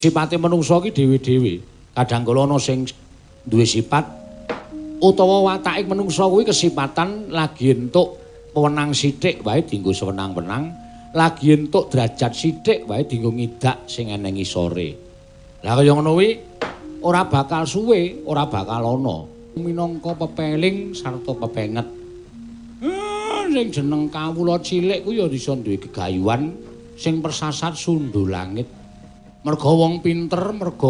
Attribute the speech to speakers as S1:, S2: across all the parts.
S1: Sipate menungsa iki dhewe-dhewe. Kadang kala ana sing duwe sifat utawa watake menungsa kuwi kesipatan lagi entuk wewenang sithik wae dienggo sewenang-wenang, lagi entuk derajat sithik wae dienggo ngidak sing eneng ngisore. Lah kaya ngono kuwi ora bakal suwe, ora bakal ana. Minangka pepeling sarta pepenget. Sing jeneng kawula cilik kuwi ya iso duwe gegayuhan sing persasat sundul langit. Merga wong pinter, merga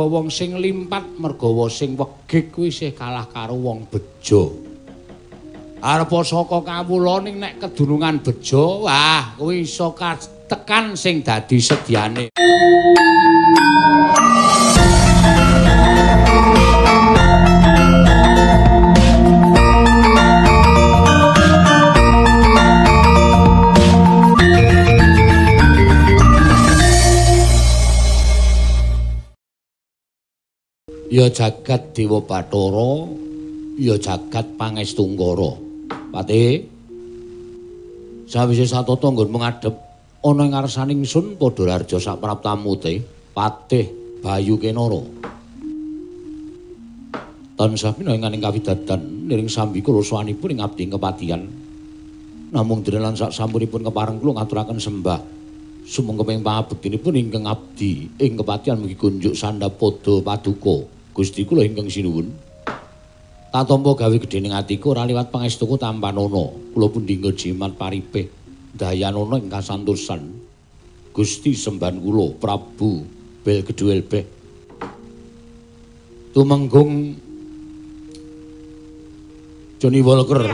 S1: wong sing limpat, merga sing wegik kuwi isih kalah karo wong bejo. Arep saka kawula ning nek kedunungan bejo, wah kuwi iso katekan sing dadi sedyane. Ya jagat Dewa Bathara, ya jagat Pangestungkara. Pati, sawise satata nggonmu ngadhep ana ing ngarsaning ingsun padha raharja sapraptamu te, Patih Bayu Kenara. Tansah pinanganing kawidadan niring sambi kula sawanipun ing abdi kepatihan. Namung dene lan sak sampunipun kepareng kula ngaturaken sembah sumangga pangabektinipun ingkang abdi ing kepatihan mugi kunjuk sandhap padha paduka. Gusti kula ingkang sinuwun. Tatampa gawe gedhe ning atiku ora liwat pangestuku tampanana. Kula pundhingga jimat paripih dayanana ing kasantosan. Gusti sembahan kula Prabu Bel Gedhuelbeh. Tumenggung Johnny Walker.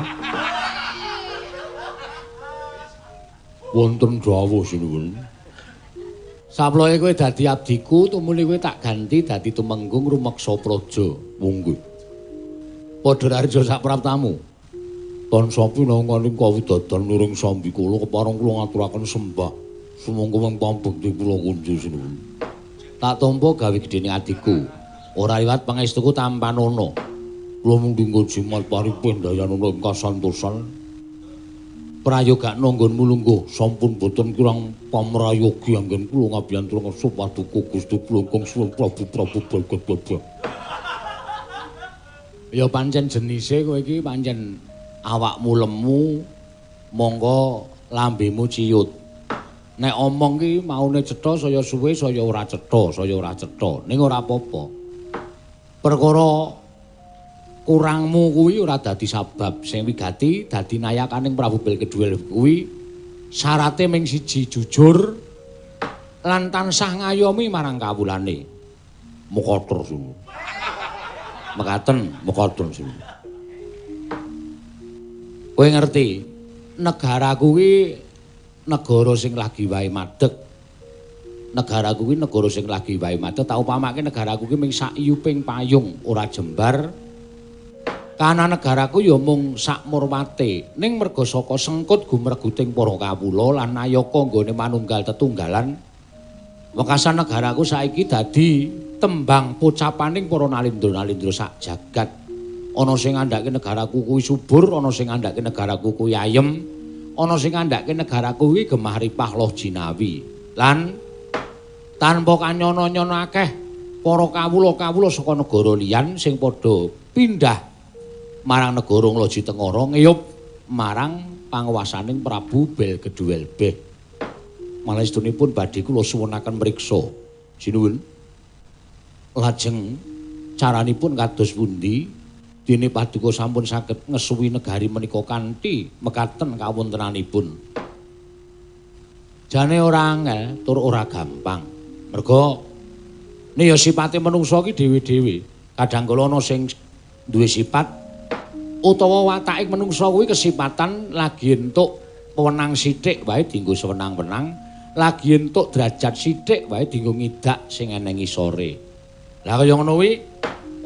S1: Wonten dawuh sinuwun. Saplohe kowe dadi abdiku, tumuli kowe tak ganti dadi tumenggung rumeksa praja. Mungguh. Padha raharja sapraptamu. Tansah pinanganing kawidadan niring sambi kula kepareng kula ngaturaken sembah. Sumangga mung pambekti kula kunju sinuwun. Tak tampa gawe gedene atiku. Ora liwat pangestuku tampanana. Kula mung dinggo jimat paripih dayanana ing kasantosan. Prayogakna nggonmu lungguh sampun boten kirang pamrayogi anggen kula ngabiyantura ngersa paduka Gusti kula ingkang suwun Prabu Prabu Bel. Ya pancen jenise kowe iki pancen awakmu lemu mongko lambemu ciyut. Nek omong ki maune cetha saya suwe saya ora cetha, saya ora cetha. Ning ora apa-apa. Perkara kurangmu kuwi ora dadi sabab sing wigati dadi nayakaning Prabu Bel Kedhuel kuwi syarate ming siji jujur lan tansah ngayomi marang kawulane. Mekaten sinuwun. Mekaten, mekaten sinuwun. Kowe ngerti, negara kuwi negara sing lagi wae madeg. Negara kuwi negara sing lagi wae madeg, tak upamake negara kuwi ming sak iyuping payung ora jembar. Kana negaraku ya mung sak murwate, ning merga saka sengkut gumreguting para kawula lan nayaka nggone manunggal tetunggalan. Wekasan negaraku saiki dadi tembang pocapaning para nalindra-nalindra sak jagat. Ana sing ngandhake negaraku kuwi subur, ana sing ngandhake negaraku kuwi ayem, ana sing ngandhake negaraku kuwi gemah ripah loh jinawi. Lan tanpa kanyono-nyono akeh para kawula-kawula saka negara liyan sing padha pindah marang negara Ngloji Tengara ngeyup marang panguwasaning Prabu Bel Gedhuelbeh. Malestunipun badhe kula suwunaken mriksa. Sinuwun. Lajeng caranipun kados pundi dene paduka sampun saged ngesuwi negari menika kanthi mekaten kawontenanipun. Jane ora angel tur ora gampang. Merga ne ya sipate menungsa iki dhewe-dhewe. Kadang kala ana sing duwe sifat utawa watake menungsa kuwi kesipatan lagi entuk wewenang sithik wae dienggo sewenang-wenang, lagi entuk derajat sithik wae dienggo ngidak sing eneng ngisore. Lah kaya ngono kuwi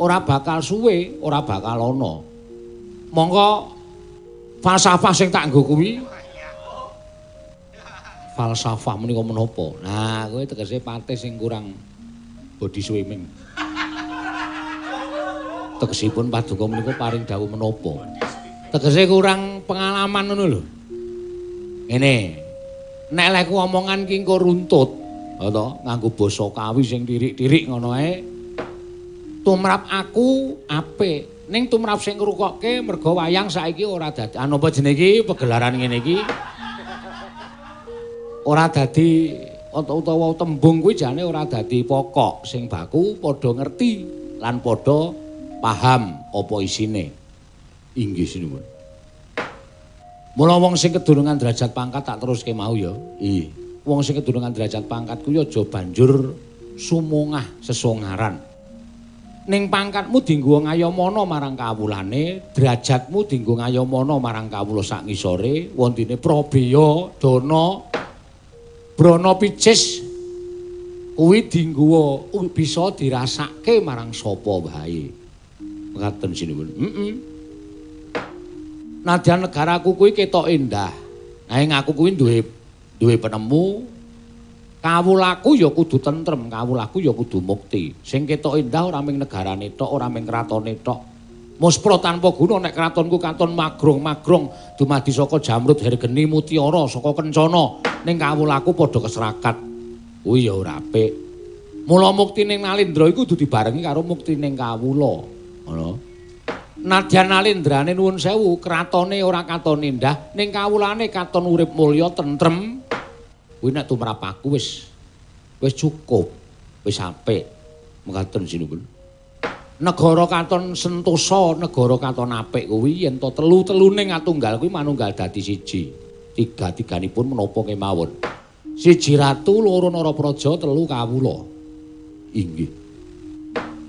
S1: ora bakal suwe, ora bakal ana. Mongko falsafah sing tak nggo kuwi falsafah menika menapa? Nah, kuwi tegese patih sing kurang body swimming. Tegesipun paduka menika paring dawuh menapa? Tegese kurang pengalaman ngono lho. Ngene. Nek lek omongan ki engko runtut. To, nganggo basa Kawi sing tirik-tirik ngono ae. Tumrap aku apik, ning tumrap sing ngrukokke merga wayang saiki ora dadi anu apa jenenge iki pegelaran ngene iki. Ora dadi utawa tembung kuwi jane ora dadi pokok, sing baku padha ngerti lan padha paham apa isine. Inggih sinuwun. Mula wong sing kedunungan derajat pangkat tak teruske mau ya. Iya. Wong sing kedunungan derajat pangkat kuwi aja banjur sumungah sesongaran. Ning pangkatmu dienggo ngayamana marang kawulane, derajatmu dienggo ngayamana marang kawula sak ngisore, wondene prabeya, dana, brana picis kuwi dienggo bisa dirasake marang sapa wae. Mekaten sinuwun. Heeh. Nadyan negaraku kuwi ketok endah. Nanging aku kuwi duwe penemu. Kawulaku ya kudu tentrem, kawulaku ya kudu mukti. Sing ketok endah ora mung negarane tok, ora mung kratone tok. Muspra tanpa guna nek kratonku katon magrong-magrong dumadi saka jamrud hergeni mutiara saka kencana, ning kawulaku padha keserakat. Kuwi ya ora apik. Mula mukti ning Nalindra iku kudu dibarengi karo mukti ning kawula. Ngono. Nadyan Nalindrane nuwun sewu, kratone ora katon endah, ning kawulane katon urip mulya tentrem. Kuwi nek tumrap aku wis cukup, wis apik. Mekaten sinuwun. Negara katon sentosa, negara katon apik kuwi yen to telu-telune ngatunggal kuwi manunggal dadi siji. Tiga-tiganipun menapa kemawon. Siji ratu, loro narapraja, telu kawula. Inggih.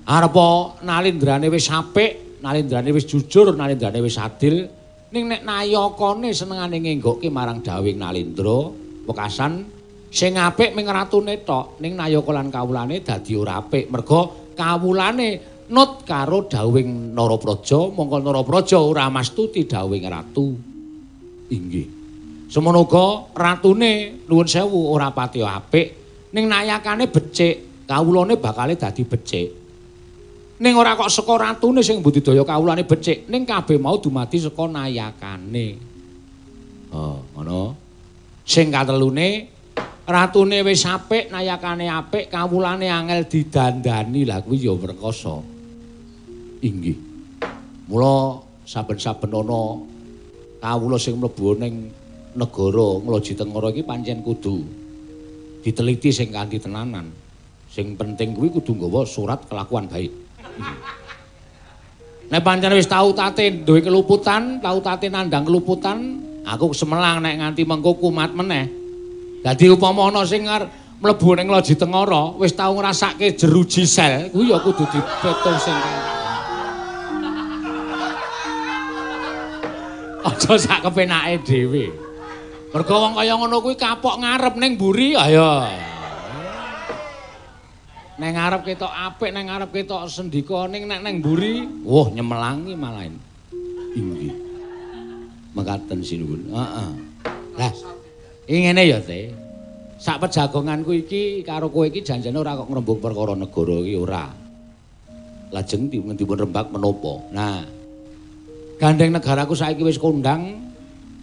S1: Arepa Nalindrane wis apik, Nalindrane wis jujur, Nalindrane wis adil, ning nek nayakane senengane ngenggokke marang dawuhing Nalindra, wekasan sing apik ming ratune tok, ning nayaka lan kawulane dadi ora apik merga kawulane nut karo dawuhing Narapraja, mongko Narapraja ora mastuti dawuhing ratu. Inggih. Semono uga ratune nuwun sewu ora patiya apik, ning nayakane becik, kawulane bakale dadi becik. Ning ora kok saka ratune sing budidaya kawulane becik, ning kabeh mau dumadi saka nayakane. Oh, ngono. Sing katelune ratune wis apik, nayakane apik, kawulane angel didandani. Lah kuwi ya perkasa. Inggih. Mula saben-saben ana kawula sing mlebu ning negara Ngloji Tengara iki pancen kudu diteliti sing kanthi tenanan. Sing penting kuwi kudu nggawa surat kelakuan baik. Nek pancen wis tau tate duwe keluputan, tau tate nandhang keluputan, aku semelang nek nganti mengko kumat meneh. Dadi upama ana sing mlebu ning Loji Tengara wis tau ngrasake jeruji sel, kuwi ya kudu dipetung sing aja sak kepenake dhewe. Mergo wong kaya ngono kuwi kapok ngarep ning mburi, ayo. Neng ngarep ketok apik, neng ngarep ketok sendika, ning nek neng mburi, wah nyemelangi malahin. Inggih. Mekaten sinuwun. Heeh. Lah, ngene ya, Teh. Sak pejagonganku iki karo kowe iki janjane ora kok ngrembug perkara negara iki ora. Lajeng dipun rembag menapa? Nah, gandeng negaraku saiki wis kondang,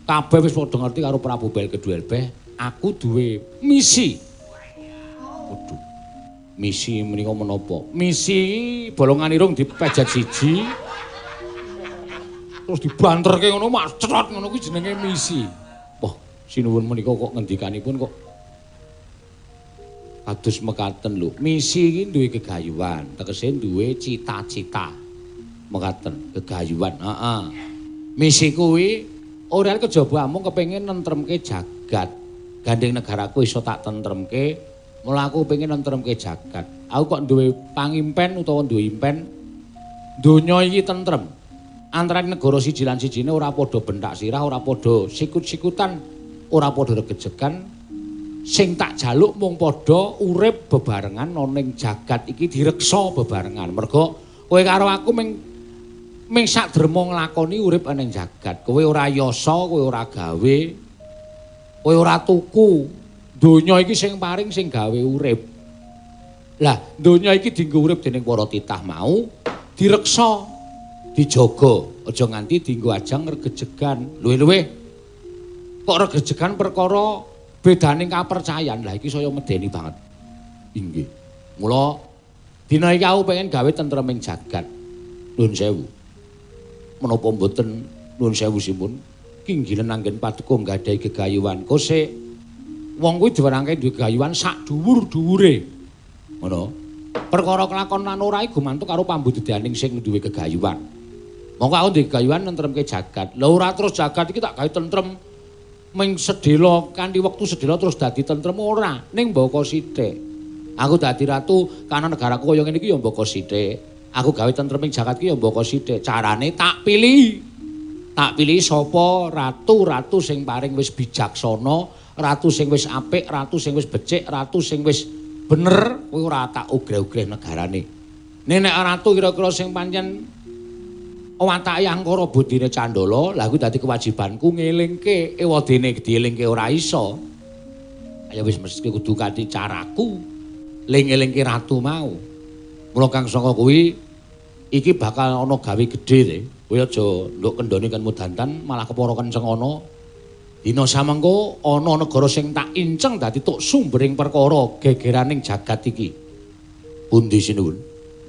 S1: kabeh wis padha ngerti karo Prabu Bel Kedua Elbeh, aku duwe misi. Waduh. Misi menika menapa? Misi bolongan irung dipejat siji. Terus dibanterke ngono mak cetot ngono kuwi jenenge misi. Wah, sinuwun menika kok ngendikanipun kok kados mekaten lho. Misi iki duwe gegayuhan, tegese duwe cita-cita. Mekaten, gegayuhan. Heeh. Misi kuwi ora kejaba amung kepengin nentremke jagat. Gandeng negaraku iso tak tentremke, mula aku pengen nentremke jagat. Aku kok duwe pangimpen utawa duwe impen donya iki tentrem. Antarané negara siji lan sijine ora padha bentak sirah, ora padha sikut-sikutan, ora padha regejegan. Sing tak jaluk mung padha urip bebarengan ana ning jagat iki direksa bebarengan. Merga kowe karo aku ming sak derma nglakoni urip ana ning jagat. Kowe ora yasa, kowe ora gawe, kowe ora tuku. Donya iki sing paring sing gawe urip. Lah, donya iki dienggo urip dening para titah mau direksa, dijaga, aja nganti dienggo ajang regejegan. Luwih-luwih kok regejegan perkara bedane kapercayan. Lah iki saya medeni banget. Inggih. Mula dina iki aku pengen gawe tentreming jagat. Nuwun sewu. Menapa mboten nuwun sewu simpun kinggilen anggen paduka nggadahi gegayuhan kosek. Wong kuwi diwerangke duwe gegayuhan sak dhuwur-dhuwure. Ngono. Perkara kelakon lan ora iku gumantung karo pambudidayaning sing duwe gegayuhan. Mongko aku duwe gegayuhan nentremke jagat. Lah ora terus jagat iki tak gawe tentrem ming sedhela kanthi wektu sedhela terus dadi tentrem ora, ning mbaka sithik. Aku dadi ratu kana negaraku kaya ngene iki ya mbaka sithik. Aku gawe tentreming jagat iki ya mbaka sithik. Carane tak pilih. Tak pilih sapa ratu-ratu sing paring wis bijaksana, ratu sing wis apik, ratu sing wis becik, ratu sing wis bener, kuwi ora tak ugreh-ugreh negarane. Nek ratu kira-kira sing pancen watake angkara budine candala, lha kuwi dadi kewajibanku ngelingke, ewadene dielingke ora iso. Ya wis mesti kudu kanthi caraku ling-elingke ratu mau. Mula Kang Saka kuwi iki bakal ana gawe gedhe te. Kowe aja nduk kendhone kan mudantan malah kepara kenceng ana. Dina samengko ana negara sing tak inceng dadi tuk sumbering perkara gegeraning jagat iki. Pundi sinuwun?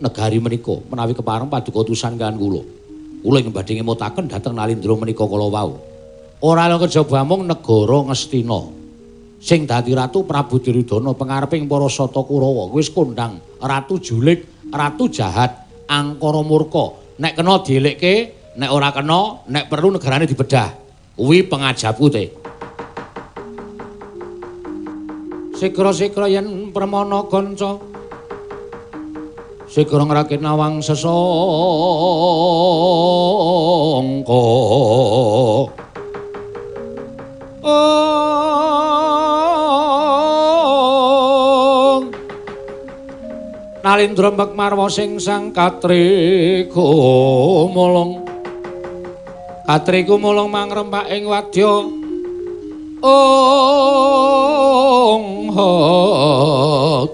S1: Negari menika menawi kepareng paduka utusan kaliyan kula. Kula ing badhe ngemutaken dhateng Nalindra menika kala wau. Ora kejaba mung negara Ngastina. Sing dadi ratu Prabu Duryudana pengareping para Sata Kurawa wis kondang ratu julik, ratu jahat, angkara murka. Nek kena dielikke, nek ora kena, nek perlu negarane dibedah. Kuwi pengajapku te. Sigra-sigra yen permana kanca. Sigra ngrakit nawang sesangka. Nalindra mbek marwa sing sang katriku mulung. Katriku mulung mangrempak ing wadya. Ong hok.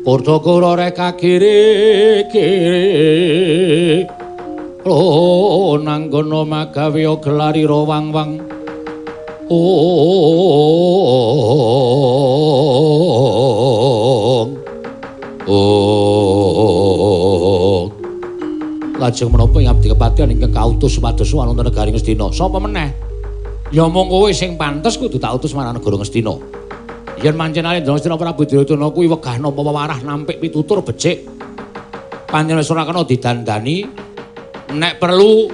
S1: Kurta-kura rek kagiri-kiri. Lo nanggono magawe gelarira wang-wang. Ong. Oh. Lajeng menapa ing abdi kepatihan ingkang kautus supados wonten negari Ngastina. Sapa meneh? Ya mung kowe sing pantes kudu tak utus marang negara Ngastina. Yen pancen Nalindra Ngastina Prabu Duryudana kuwi wegah nampa wewarah nampik pitutur becik. Pancen wis ora kena didandani, nek perlu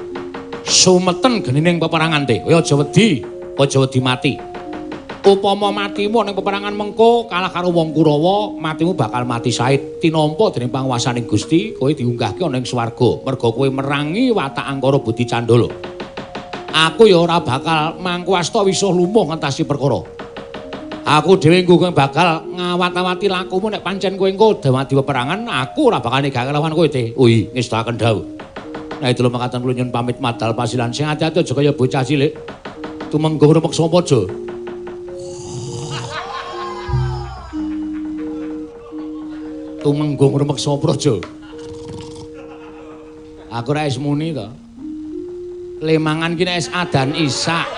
S1: sumeten genining peperangan te. Kowe aja wedi, aja wedi mati. Upama matimu ning peperangan mengko kalah karo wong Kurawa, matimu bakal mati said. Tinampa dening panguwasaning Gusti, kowe diunggahke ana ing swarga. Merga kowe merangi watak angkara budi candala. Aku ya ora bakal mangku asta wisuh lumuh ngentasi perkara. Aku dhewe engko bakal ngawat-awati lakumu nek pancen kowe engko dadi peperangan, aku ora bakal negake lawan kowe te. Ui, ngestakaken dawuh. Nek dalu mekaten kula nyuwun pamit madal pasilan. Sing ati-ati aja kaya bocah cilik. Tumenggung rumeksa aja. Tumenggung rumeksa praja. Aku ora wis muni to. Lemangan ki nek wis adan isak.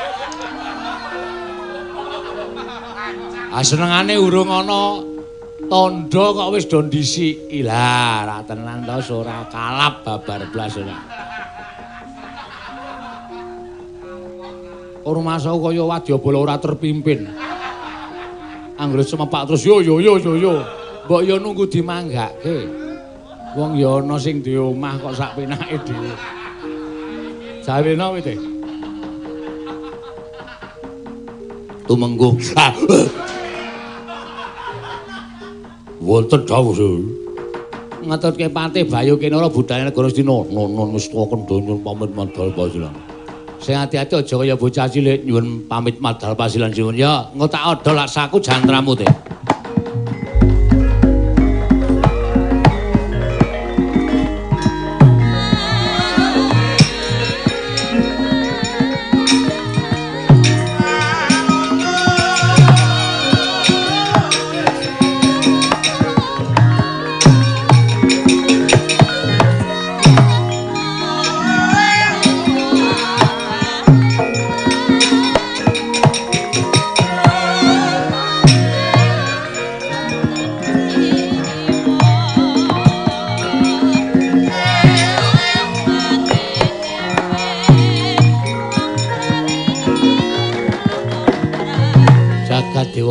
S1: Ah senengane urung ana tandha kok wis do ndisiki. Lah ra tenan to ora kalap babar blas ora. Rumasaku kaya wadyabala ora terpimpin. Anggere semepak terus yo yo yo yo yo. Mbok yo nunggu dimanggake. Wong ya ana sing di omah kok sak penake dhewe. Jawena kuwi te. Tumenggung. Wonten dawuh. Ngetutke patih Bayu Kinara budale negara Ngastina. Nono ngesta kendha nyuwun pamit madal pasilan. Sing ati-ati aja kaya bocah cilik nyuwun pamit madal pasilan siwun ya. Engko tak odol lak saku jantramu te.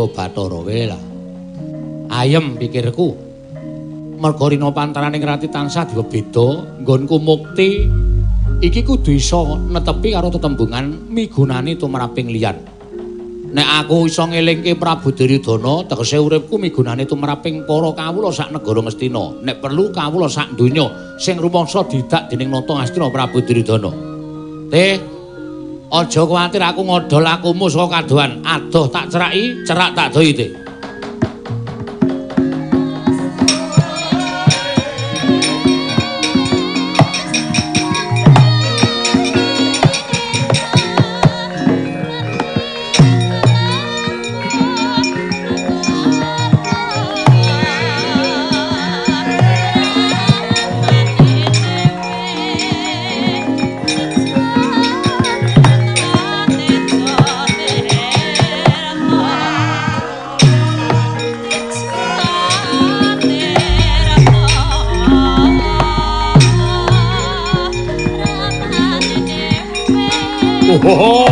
S1: Praja Bathara wae lah. Ayem pikirku. Merga rina pantaraning rati tansah diwebeda, nggonku mukti iki kudu iso netepi karo tetembungan migunani tumraping liyan. Nek aku iso ngelingke Prabu Duryudana, tegese uripku migunani tumraping para kawula sak negara Ngastina. Nek perlu kawula sak donya sing rumangsa didak dening Nata Ngastina Prabu Duryudana. Teh, aja kuwatir aku ngodol akumu saka kadohan. Adoh tak ceraki, cerak tak dohi, Teh. Oh.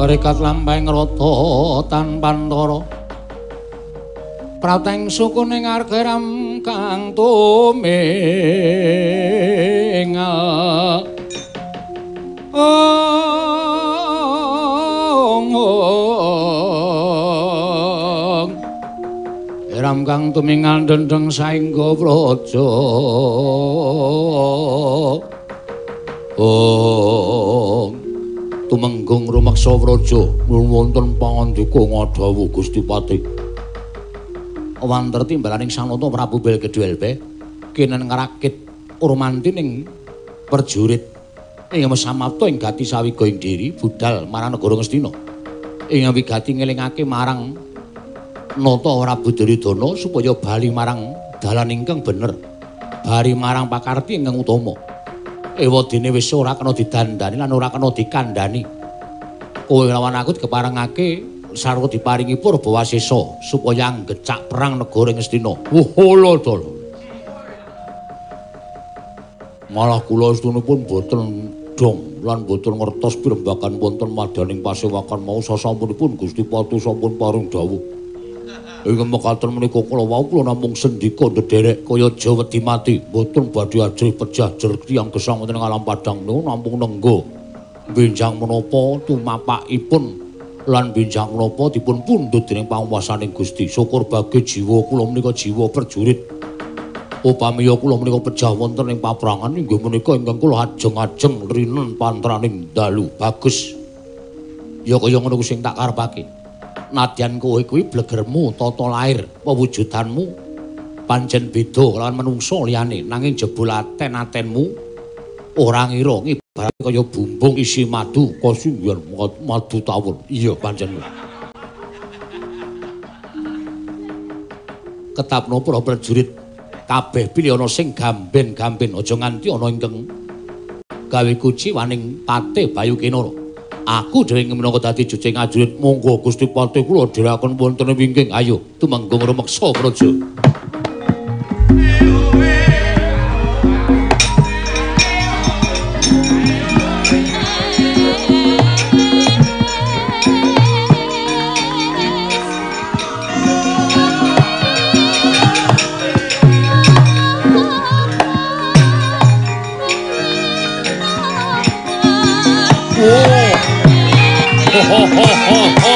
S1: Rekat lampahing rata tanpantara prateng sukune ngargeram kang tumingal ong ong eram kang tumingal dendeng saengga praja ong tumenggung rumeksa praja wonten pangandika ngadhawuh Gusti Pati. Wanter timbalaning Sang Nata Prabu Belgeduelbe kenen ngrakit urmanti ning prajurit ing samapta ing gati sawiga ing diri budal marang negara Ngastina. Ing wigati ngelingake marang Nata Prabu Duryudana supaya bali marang dalan ingkang bener, bali marang pakarti ingkang utama. Ewadene wis ora kena didandani lan ora kena dikandhani. Kowe lawan aku dikeparengake sarwa diparingi purba wasesa supaya anggecak perang negara Ngastina. Wah, lho. Malah kula estunipun boten dong lan boten ngertos pirembagan wonten madaning pasewakan mau sasampunipun Gusti Pati sampun paring dawuh. Ing mekaten menika kula wau kula namung sendika ndederek kaya aja wedi mati, mboten badhe ajrih pejah jer tiyang gesang wonten ing alam padhang niku namung nenggo. Benjang menapa tumapakipun lan benjang menapa dipun pundhut dening panguwasaning Gusti. Syukur bagi jiwa kula menika jiwa prajurit. Upamiya kula menika pejah wonten ing paprangan inggih menika ingkang kula ajeng-ajeng rinen pantraning dalu. Bagus. Ya kaya ngono ku sing tak karepake. Nadyan kowe kuwi blegermu tata lair pewujudanmu pancen beda lawan menungsa liyane, nanging jebul aten-atenmu ora ngira ngibarat kaya bumbung isi madu kosinggihan madu tawon. Iya pancen. Ketapno para prajurit kabeh pilih ana sing gamben-gamben, aja nganti ana ingkang gawe kuciwaning Patih Bayu Kinara. Aku dhewe minangka dadi jucing ajurit, monggo Gusti Patih kula dherekaken wonten wingking. Ayo tumenggung rumeksa praja. Ho ho ho ho.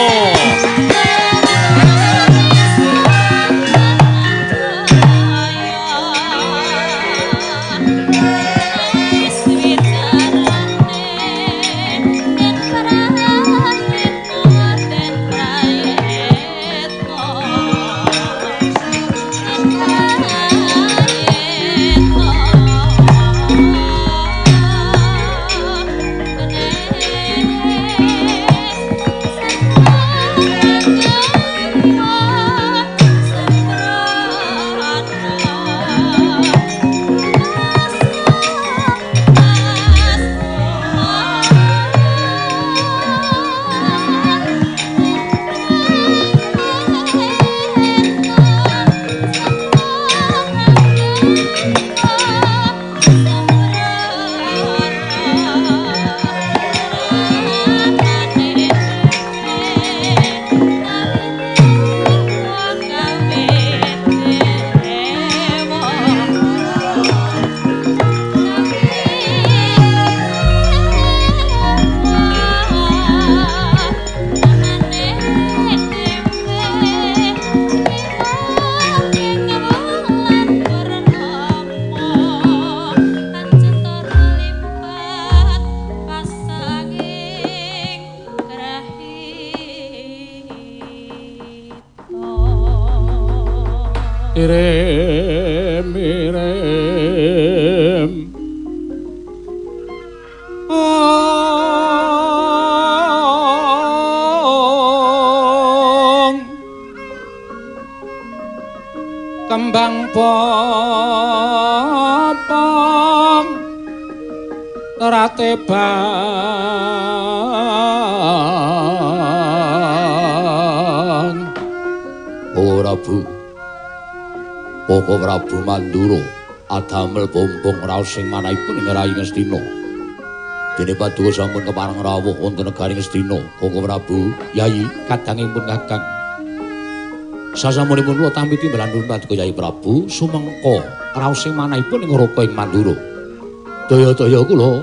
S1: Kembang popong terate bang. Oh Prabu, Koko Prabu Mandura adamel bombong raos sing manahipun ing rayi Ngastina. Dene paduka sampun kepareng rawuh wonten negari Ngastina. Koko Prabu, Yayi, kadangipun Kakang. Sasampunipun kula tampi timbalan nuwun paduka Yayi Prabu sumengko raos sing manahipun ing Raka ing Mandura. Daya-daya kula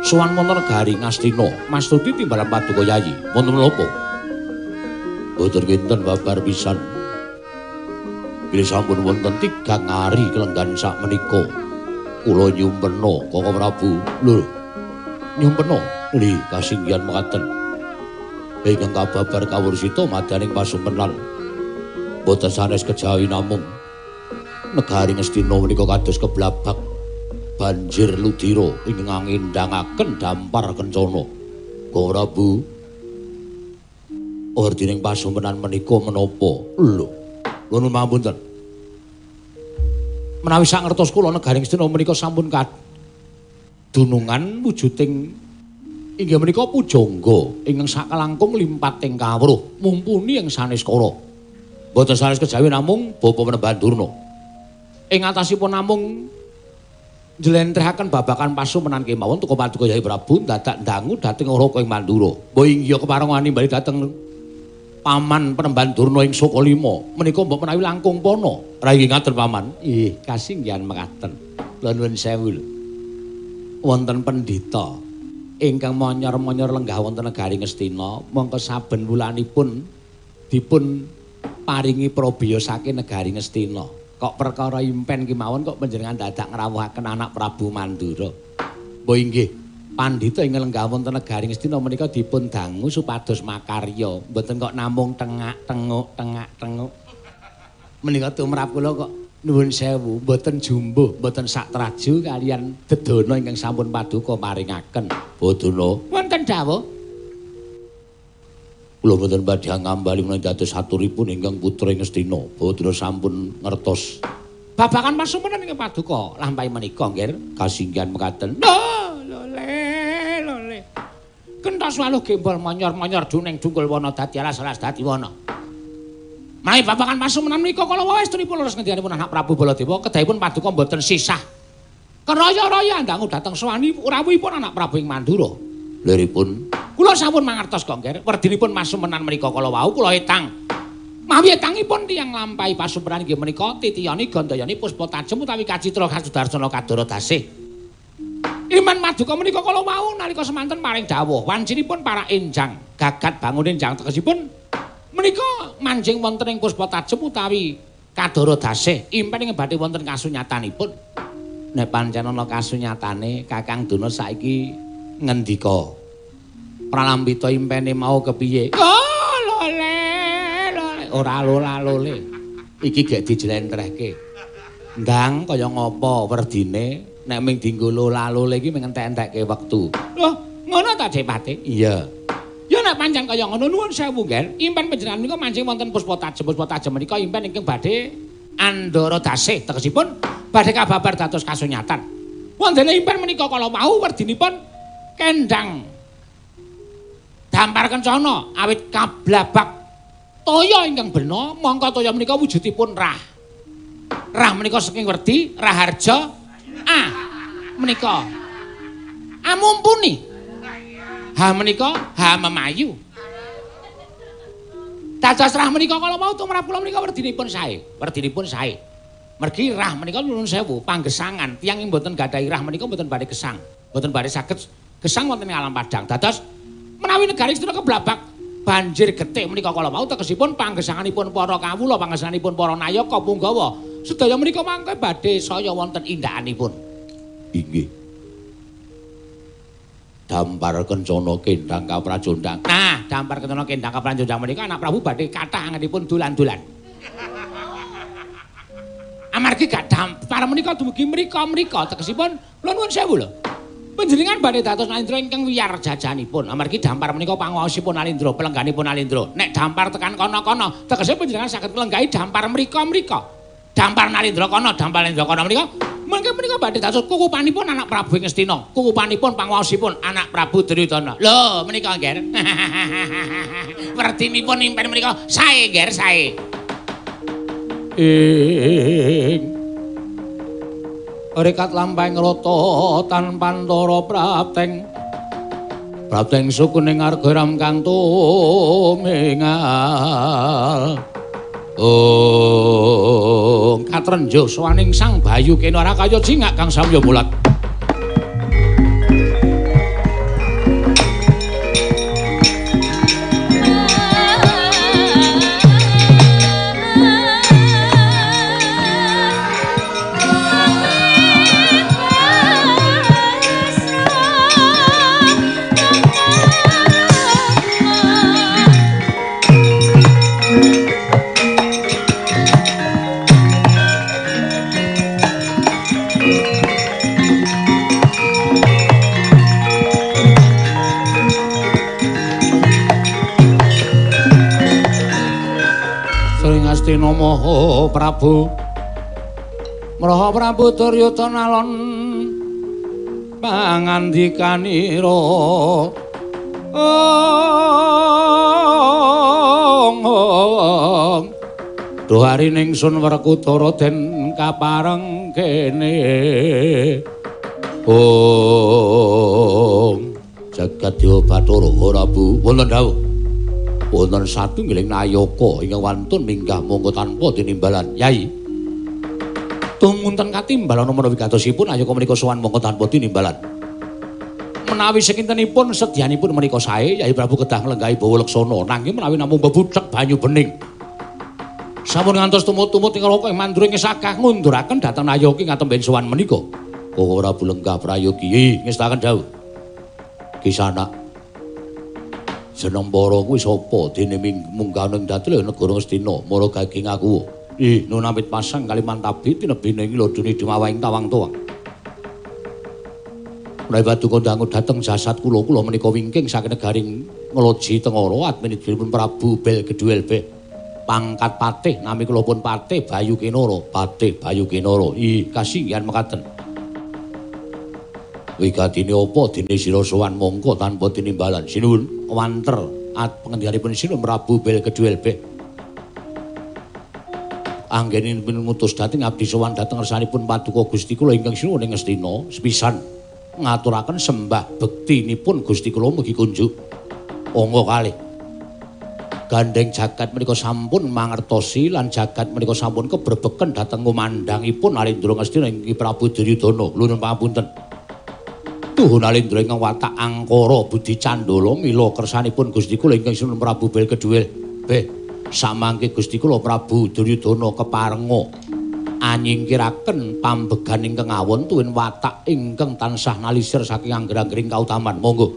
S1: sowan wonten negari Ngastina, mastuti timbalan paduka Yayi. Wonten menapa? Boten kinten babar pisan. Bilih sampun wonten tigang ari kelenggan sak menika. Kula nyumpena Koko Prabu. Lho, nyumpena li kasinggihan mekaten. Ingkang kababar kawursita madaning pasumpenan. Boten sanes kejawi namung negari Ngastina menika kados keblabak banjir ludira ingkang ngendangaken dampar kencana. Koko Prabu, werdining pasumpenan menika menapa? Lho, nuwun pangapunten. Menawi sak ngertos kula negari Ngastina menika sampun kadunungan wujuding inggih menika pujangga ingkang sakalangkung limpating kawruh mumpuni ing sanes kala. Boten sanes kejawi namung Bapa Penemban Durna. Ing atasipun namung njlentrehaken babagan pasumenan kemawon tuka paduka Yayi Prabu dadak ndangu dhateng Raka ing Mandura. Mbok inggih kepareng wani bali dhateng Paman Penemban Durna ing Sukalima menika mbok menawi langkung pana. Rayi ngaten Paman. Nggih, kasinggihan mekaten. Kula nuwun sewu lho. Wonten pendhita ingkang monyor-monyor lenggah wonten negari Ngastina, mongko saben wulanipun dipun paringi prabiya saking negari Ngastina. Kok perkara impen kemawon kok panjenengan dadak ngrawuhaken anak Prabu Mandura. Mbok inggih, pandhita ing lenggah wonten negari Ngastina menika dipun dangu supados makarya, mboten kok namung tengak-tenguk tengak-tenguk. Menika tumrap kula kok nuwun sewu, mboten jumbuh, mboten sak traju kalian dedana ingkang sampun paduka paringaken. Bodana wonten dawuh. Kula mboten badhe ngambali menawi dados aturipun ingkang putra Ngastina. Bodana sampun ngertos babagan pasumenan ing paduka lampahi menika nggih kasinggihan mekaten. Lho, lole. Kentos waluh gembol monyor-monyor duneng dungkul wana dadi alas-alas dadi wana. Menawi babagan pasumenan menika kala wau estunipun leres ngendikanipun anak Prabu Baladewa kedahipun paduka mboten sisah. Keraya-raya ndangu dhateng sowani rawuhipun anak Prabu ing Mandura. Liripun kula sampun mangertos kok nggih, werdinipun pasumenan menika kala wau kula etang. Mawi etangipun tiyang lampahi pasumenan inggih menika titiyani gandayani puspa tajem utawi kacitra kasudarsana kadara dasih. Iman maduka menika kala wau nalika semanten paring dawuh wancinipun para enjang gagat bangun enjang tegesipun menika manjing wonten ing puspa tajem utawi kadara dasih impen ing badhe wonten kasunyatanipun. Nek pancen ana kasunyatane Kakang Durna saiki ngendika pralambita impene mau kepiye? Oh lole lole ora lola-lole. Iki gek dijlentrehke. Ndang kaya ngapa werdine nek ming dienggo lola-lole iki ming entek-entekke wektu. Loh, ngono ta Depate? Iya. Ya nek pancen kaya ngono nuwun sewu nggih. Impen panjenengan menika mancing wonten puspa tajem. Puspa tajem menika impen ingkang badhe andhara dasih tegesipun badhe kababar dados kasunyatan. Wontene impen menika kala wau werdinipun kendang dampar kencana awit kablabak toya ingkang bena mongko toya menika wujudipun rah. Rah menika saking werdi raharja a menika amumpuni. Ha menika ha memayu. Dados rah menika kala wau tumrap kula menika werdinipun sae, werdinipun sae. Mergi rah menika nuwun sewu panggesangan tiyang ing mboten gadhahi rah menika mboten badhe gesang, mboten badhe saged gesang wonten ing alam padang. Dados menawi negari Ngastina keblabak banjir getih menika kala wau tegesipun panggesanganipun para kawula, panggesanganipun para nayaka punggawa sedaya menika mangke badhe saya wonten indakanipun. Inggih. Dampar kencana kendang kaprajondang. Nah, dampar kencana kendang kaprajondang menika anak Prabu badhe kathah angenipun dolan-dolan. Amargi gak dampar menika dumugi mrika-mrika tegesipun kula nuwun sewu lho. Panjenengan badhe dados Nalindra ingkang wiyar jajanipun. Amargi dampar menika panguwaosipun Nalindra, pelengganipun Nalindra. Nek dampar tekan kono-kono, tegese panjenengan saged nglenggahi dampar mrika-mrika. Dampar Nalindra kono, dampar Nalindra kono menika. Mangke menika badhe dados kukupanipun anak Prabu Ngastina, kukupanipun panguwaosipun anak Prabu Duryudana. Lho, menika Ngger. Werdinipun impen menika sae Ngger, sae. Ing rekat lampahing rata tanpantara prapteng prapteng sukuning arga ram kang tumingal. Oh, katrenjo sowaning Sang Bayu Kenara kaya jingak kang samya mulat. Namaha Prabu Mraha Prabu Duryudana alon pangandikanira. Ong duh harining sun Werkudara den kapareng kene. Ong jagat dewa Bathara Prabu wonten dawuh. Wonten satunggiling nayaka ingkang wantun minggah mongko tanpa tinimbalan. Yai, tumunten katimbal ana menawi gatosipun nayaka menika sowan mongko tanpa tinimbalan. Menawi sekintenipun sedyanipun menika sae, Yai Prabu kedah nglenggahi bawa leksana, nanging menawi namung bebudhek banyu bening. Sampun ngantos tumut-tumut ing neraka ing mandura ing sagah ngunduraken dhateng nayaka ing katemben sowan menika. Koko Prabu lenggah prayogi ngestaken dawuh. Kisana jeneng para kuwi sapa dene munggah ning datul negara Ngastina mara gaging aku. Ih, nun amit pasang Kalimantabi tinebine ing lodone dumawahing tawang tuwang. Menawi paduka dangu dhateng jasad kula, kula menika wingking saking negaring Ngloji Tengara adminipun Prabu Bel Gedhuelbe. Pangkat patih nami kula pun Patih Bayu Kinara, Patih Bayu Kinara. Ih, kasinggihan mekaten. Wigatine apa dene sira sowan mongko tanpa tinimbalan. Sinuwun wanter at pengendikanipun Sinuwun Prabu Bel Gedhuelbe. Anggenipun ngutus dhateng abdi sowan dhateng ngersanipun paduka Gusti kula ingkang sinuwun ing Ngastina sepisan ngaturaken sembah bektinipun Gusti kula mugi kunjuk. Angka kalih. Gandeng jagat menika sampun mangertosi lan jagat menika sampun kebrebeken dhateng ngumandhangipun Nalindra Ngastina ing Prabu Duryudana. Nuwun pangapunten. Tuhu Nalindra ingkang watak angkara budi candala mila kersanipun Gusti kula ingkang sinuwun Prabu Bel Gedhuel. Beh, samangke Gusti kula Prabu Duryudana keparenga anyingkiraken pambegan ingkang awon tuwin watak ingkang tansah nalisir saking angger-anggering kautaman. Monggo.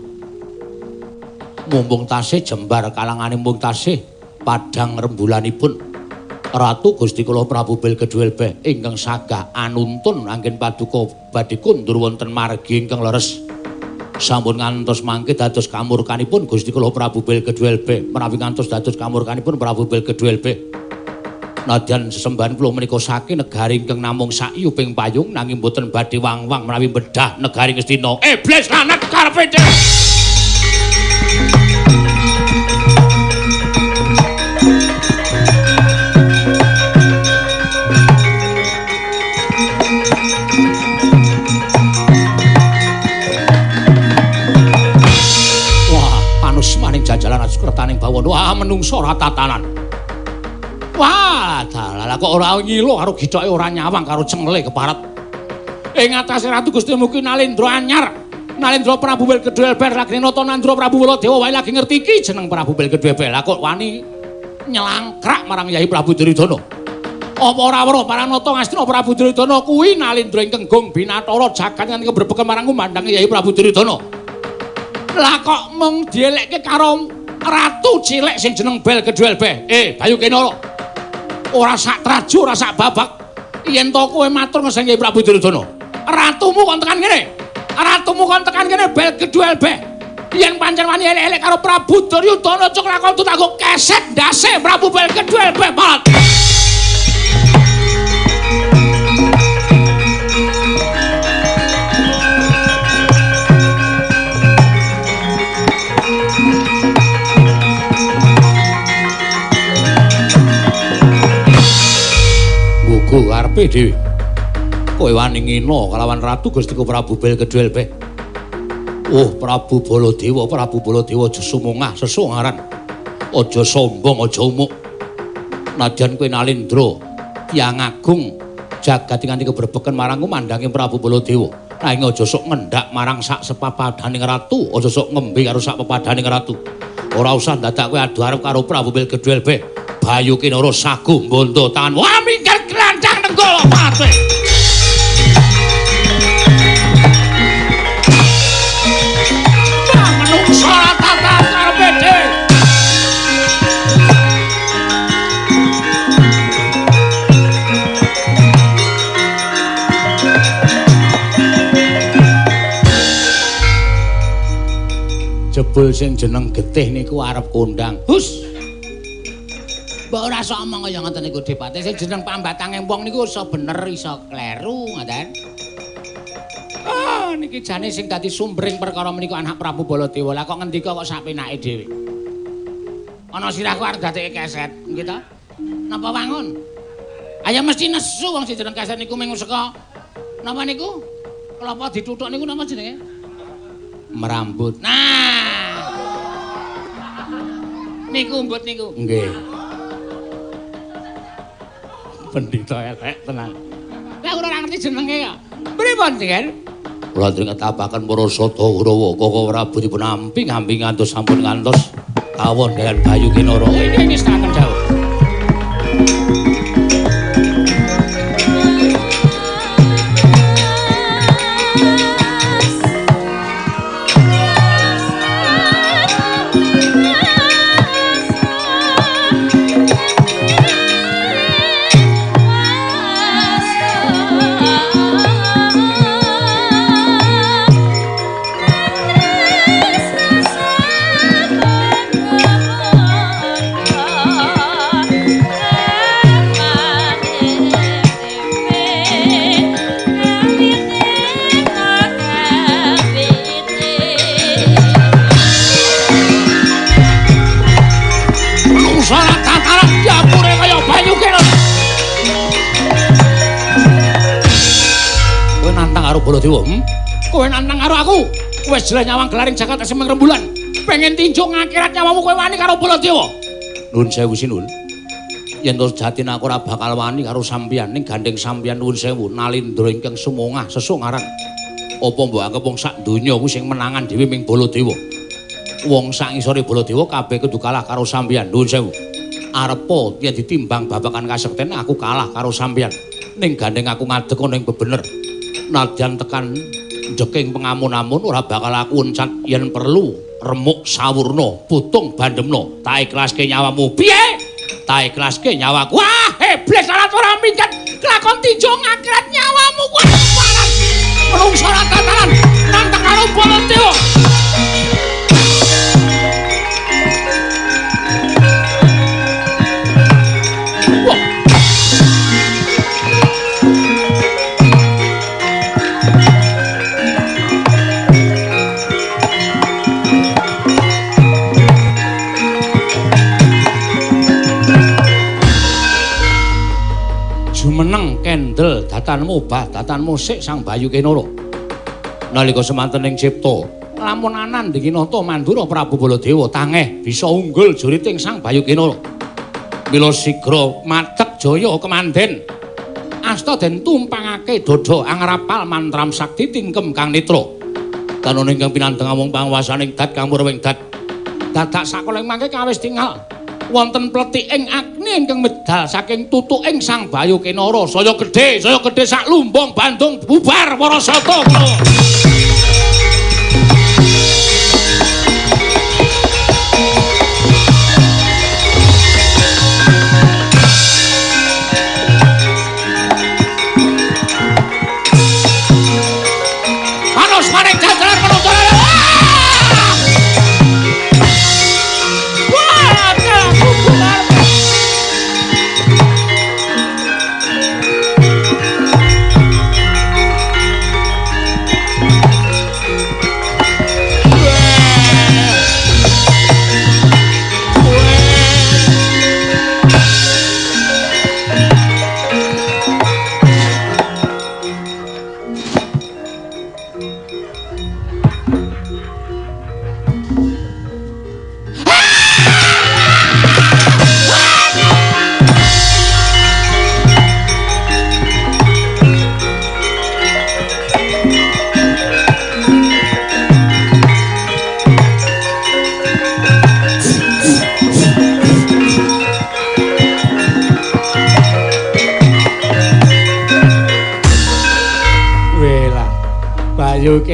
S1: Mumpung tasih jembar kalangane mung tasih padhang rembulanipun Ratu Gusti kula Prabu Bel Gedhuel beh ingkang sagah anuntun anggen paduka badhe kundur wonten margi ingkang leres. Sampun ngantos mangke dados kamurkanipun Gusti kula Prabu Bel Gedhuel beh menawi ngantos dados kamurkanipun Prabu Bel Gedhuel beh. Nadyan sesembahan kula menika saking negari ingkang namung saiyuping payung nanging boten badhe wang-wang menawi bedah negari Ngastina. Iblis lanat karepe dhewe. Jajalan askretaning bawana. Wah, menungso ora tatanan. Wah, dalah kok ora ngilo karo githoke ora nyawang karo cengle keparet. Ing atase Ratu Gusti Muki Nalindra anyar. Nalindra Prabu Bel Gedhuel ber lagi nata Nandra Prabu Baladewa wae lagi ngerti iki jeneng Prabu Bel Gedhuel. Lah kok wani nyelangkrak marang Yai Prabu Duryudana. Apa ora weruh Paranata Ngastina Prabu Duryudana kuwi Nalindra ingkang gong binatara jagat nganti kebrebeken marang kumandhange Yai Prabu Duryudana. Lah kok mung dielekke karo ratu cilik sing jeneng Bel Gedhuel beh. Bayu Kinara. Ora sak traju, ora sak babak. Yen to kowe matur ngeseng Kyai Prabu Duryudana. Ratumu kon tekan kene. Ratumu Karepmu kon tekan kene bel gedhuel beh. Yen pancen wani elek-elek karo Prabu Duryudana cuk lakon tanggo keset ndase Prabu bel gedhuel beh malat. Gugu karepe dhewe. Kowe wani ngina kalawan Ratu Gustiku Prabu Bel Gedhuel beh. Oh Prabu Baladewa, Prabu Baladewa aja sumungah sesungaran. Aja sombong, aja umuk. Nadyan kowe Nalindra, tiyang agung jagat nganti kebrebeken marangku mandangi Prabu Baladewa. Nanging aja sok ngendak marang sak sepapadaning ratu, aja sok ngembe karo sak pepadaning ratu. Ora usah dadak kowe adu arep karo Prabu Bel Gedhuel beh. Bayu Kinara sagu mbondo tangan. Wah minggat glancang nenggala pate. Menungso tata karepe dhewe. Jebul sing jeneng getih niku arep kondang. Hus. Mbok ora sok omong kaya ngoten niku Depate. Sing jeneng pambatange wong niku iso bener iso kleru ngoten. Ah niki jane sing dadi sumbering perkara menika anak Prabu Baladewa. Lah kok ngendika kok sak penake dhewe. Ana sirahku arep dadekke keset, nggih ta? Napa wangun? Ayo mesti nesu wong sing jeneng keset niku mung saka napa niku? Kelapa dituthuk niku napa jenenge? Merambut. Nah. Niku mbut niku. Nggih. Pendhita elek tenan. Lah ora ngerti jenenge kok. Pripun, Den? Kula ngetapaken para Sata Kurawa Koko Prabu dipun ampi ngampi ngantos sampun ngantos kawon dengan Bayu Kinara. Ini wis tak dawuh. Baladewa, Kowe nantang karo aku. Wis jelas nyawang gelaring jagat esem rembulan. Pengen tinjuk ngakhirat nyawamu kowe wani karo Baladewa. Nuwun sewu sinun. Yen to sejatine aku ora bakal wani karo sampeyan ning gandeng sampeyan nuwun sewu Nalindra ingkang sumungah sesungaran. Apa mbok anggap wong sak donya kuwi sing menangan dhewe ming Baladewa. Wong sak ngisore Baladewa kabeh kudu kalah karo sampeyan nuwun sewu. Arepa yen ditimbang babagan kasekten aku kalah karo sampeyan. Ning gandeng aku ngadeg ana ing bebener. Nadyan tekan njeking pengamun-amun ora bakal aku uncat yen perlu remuk sawurna putung bandemna tak ikhlaske nyawamu piye tak ikhlaske nyawaku. Wah iblis alat ora minggat kelakon tinju ngakhirat nyawamu kuwi paran menungso ora tataran nantang karo Baladewa. Jumeneng kendel datanmu obah datanmu sik Sang Bayu Kinara. Nalika semanten ing cipta, lamun anan dinginata Mandura Prabu Baladewa tangeh bisa unggul juriting Sang Bayu Kinara. Mila sigra matek jaya kemanden. Asta den tumpangake dada angrapal mantram sakti tingkem kang netra. Tanun ingkang pinandeng amung panguwasaning dat kang murwing dat. Dadak sakoling mangke kawis tingal wonten pletiking agni ingkang medal saking tutuking Sang Bayu Kinara. Saya gedhe sak lumbung Bandung bubar para sata. Panos maring jajar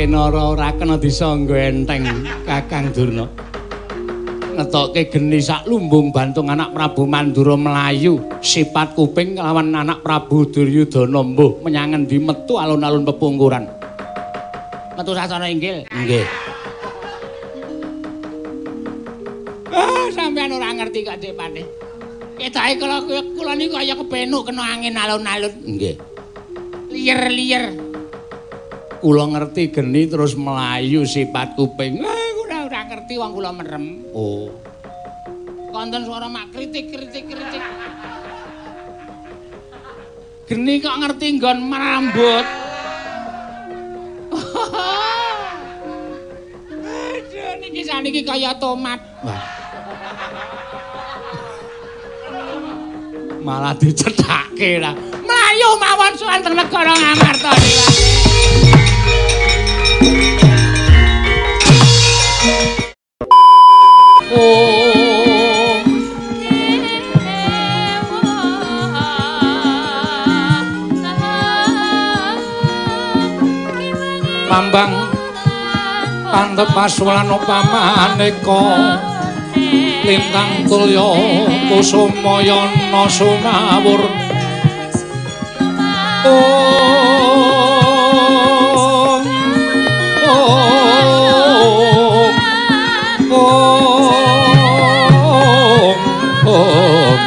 S1: Sipate Nara ora kena disangga enteng, Kakang Durna. Ngetokke geni sak lumbung bantung anak Prabu Mandura mlayu sipat kuping lawan anak Prabu Duryudana mbuh menyang endi metu alun-alun pepungkuran. Metu sasana inggil. Nggih. Ah, sampean ora ngerti kok Dik Patih. Ketoke kula niku kaya kepenuk kena angin alun-alun. Nggih. Liyer-liyer. Kula ngerti geni terus mlayu sipat kuping. Ah, kula ora ngerti wong kula merem. Oh. Konten swara mak kritik kritik kritik. Geni kok ngerti nggon merambut. Aduh niki saniki kaya tomat. Wah. Malah dicethake lah. Mlayu mawon sowan teng negara Ngamarta niku. Oh. Mambang pantep pasulan upamaneka lintang tulya kusumayana sumawur. Om Om Om Om.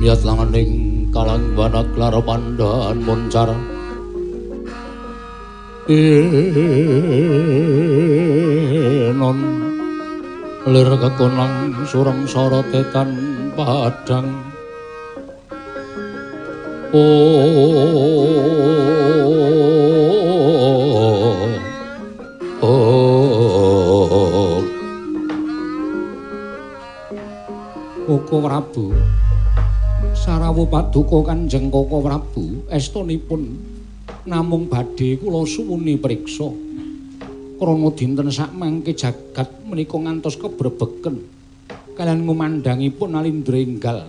S1: Miyat langening kalangwana klara pandhan muncar enon lir kekonang surem sorotetan padang. Oh, oh, Koko Prabu Sarawuh Rawuh paduka Kanjeng Koko Prabu, estunipun namung badhe kula suwuni priksa. Krana dinten sakmangke jagat menika ngantos kebrebeken kaliyan ngumandhangipun Nalindra enggal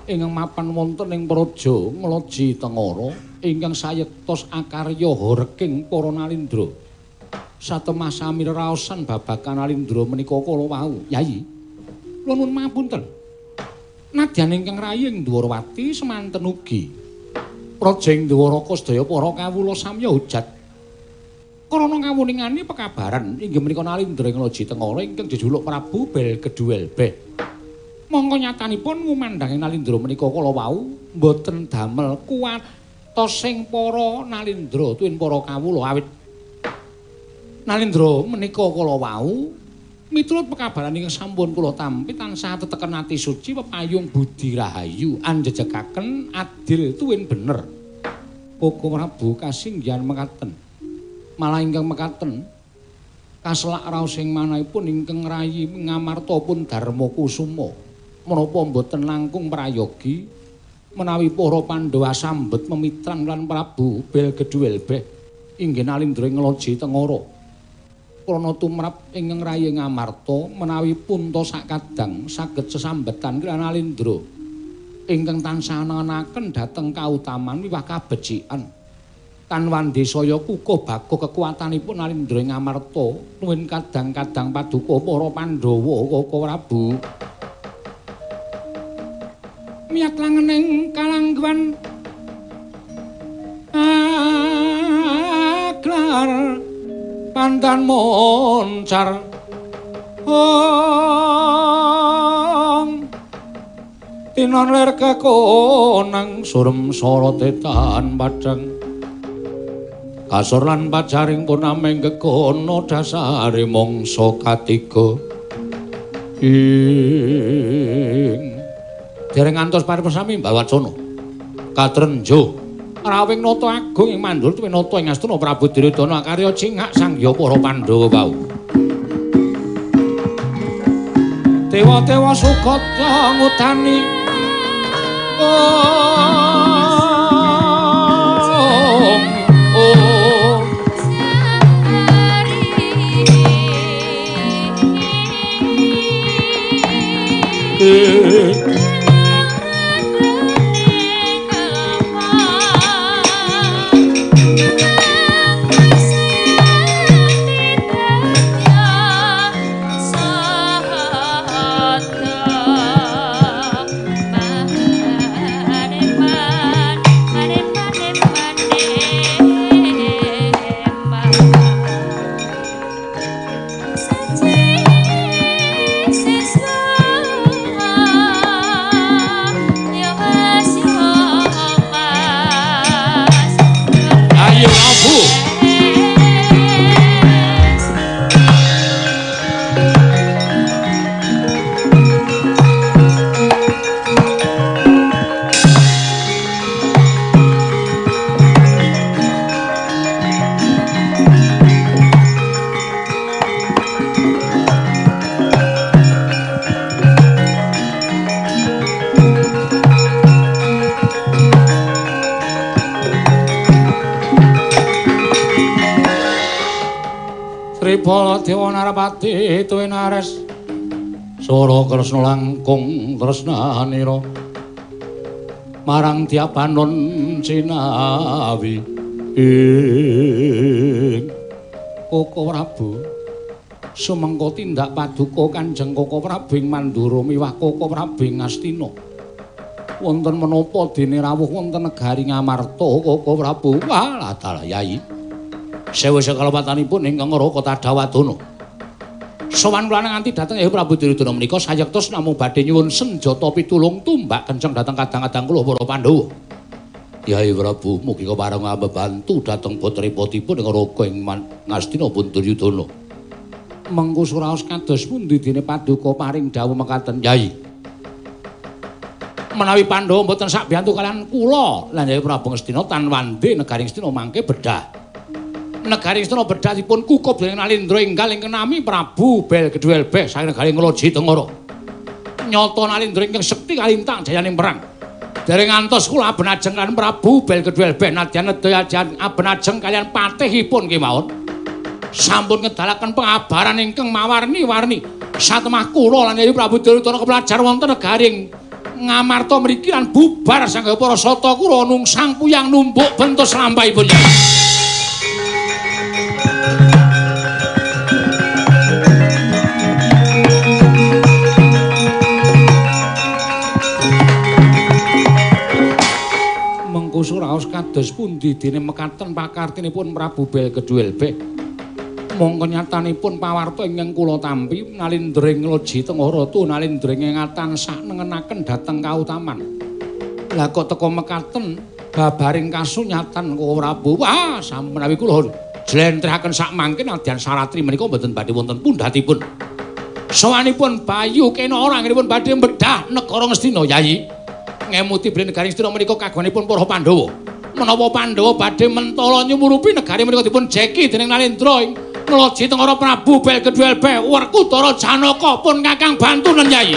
S1: ingkang mapan wonten ing Praja Ngloji Tengara ingkang sayektos akarya horeking para Nalindra. Satemah sami reraosan babagan Nalindra menika kala wau. Yayi, kula nuwun pangapunten. Nadyan ingkang raying Dwarawati semanten ugi praja ing Dwaraka sedaya para kawula samya hujat. Krana kawuningane pekabaran inggih menika Nalindra ing Loji Tengara ingkang jejuluk Prabu Belgeduwelbeh. Mongko nyatanipun ngumandhanging Nalindra menika kala wau mboten damel kuwatosing para Nalindra tuwin para kawula awit Nalindra menika kala wau miturut pekabaran ingkang sampun kula tampi tansah teteken ati suci pepayung budi rahayu anjejekaken adil tuwin bener. Koko Prabu kasinggihan mekaten. Malah ingkang mekaten kaselak raos ing manahipun ingkang rayi Ngamarta pun Darma Kusuma. Menapa mboten langkung prayogi menawi para Pandhawa sambet memitran lan Prabu Belgeduwelbeh inggih Nalindra ing Loji Tengara. Krana tumrap ingkang rayi Ngamarta menawi punta sakadang saged sesambetan kaliyan Nalindra ingkang tansah angenaken dhateng kautaman miwah kabecikan. Tan wandesaya kukuh baguh kekuatanipun Nalindra ing Ngamarta nuwun kadang-kadang paduka para Pandhawa Koko Prabu. Miyat langening kalangguan aglar pandan moncar ong tinon lir kekonang surem sorote tan padhang kasor lan pacaring purnaming kekono dasare mangsa katiga ing dereng ngantos paripun sami Mbawacana katrenjo rawing nata agung ing mandul tuwin nata ing Astina Prabu Duryudana akarya cingak sangya para Pandhawa wau. Dewa-dewa sukata ngudani om om Dewa Narapati tuwin Ares Sora Kresna langkung tresnanira marang tiapanon cinawi ing Koko Prabu sumengko tindak paduka Kanjeng Koko Prabu ing Mandura miwah Koko Prabu ing Astina wonten menapa dene rawuh wonten negari Ngamarta Koko Prabu. Walah dalah Yai sewu sekalawatanipun ingkang Raka Tadawadana. Sowan kula nganti dhateng Prabu Duryudana menika sayektos namung badhe nyuwun senjata pitulung tumbak kenceng dhateng kadang-kadang kula para Pandhawa. Yai Prabu mugi kepareng ambebantu dhateng putripotipun ing Raka ing Ngastina pun Duryudana. Mengko suraos kados pundi dene paduka paring dawuh mekaten Yai. Menawi Pandhawa mboten sakbiyantu kaliyan kula lan Yai Prabu Ngastina tan wande negari Ngastina mangke bedhah. Negari Ngastina bedhah dipun kukup dening Nalindra enggal ingkang nami Prabu Belgeduwelbeh saking negari Ngloji Tengara. Nyata Nalindra ingkang sekti kalintang jayaning perang. Dereng ngantos kula abenajeng kaliyan Prabu Belgedwelbeh nadyan nedya abenajeng kaliyan patihipun kemawon. Sampun ngedalaken pengabaran ingkang mawarni-warni. Satemah kula lan Yayi Prabu Duryudana kepelajar wonten negaring Ngamarta mriki lan bubar sangga para sata kula nungsang puyang numbuk bentus lampahipun Yayi. Mengko suraos kados pundi dene mekaten pakartinipun Prabu Belgedwelbeh. Mongko nyatanipun pawarta ingkang kula tampi nalindring Loji Tengah Ratu nalindring tansah nengenaken dhateng kautaman. Lah kok teka mekaten babaring kasunyatan kok Prabu. Wah, menawi kula jlentrehaken sak mangke nadyan saratri menika mboten badhe wonten pundhatipun. Sowanipun Bayu Kena anggenipun badhe bedah negara Ngastina Yayi. Ngemuti bilih negari Ngastina menika kagunganipun para Pandhawa. Menawa Pandhawa badhe mentala nyumurupi negari menika dipun jeki dening Nalendra ing Loji Tengara Prabu Belgedwelbeh Werkudara Janaka pun kakang bantunen Yayi.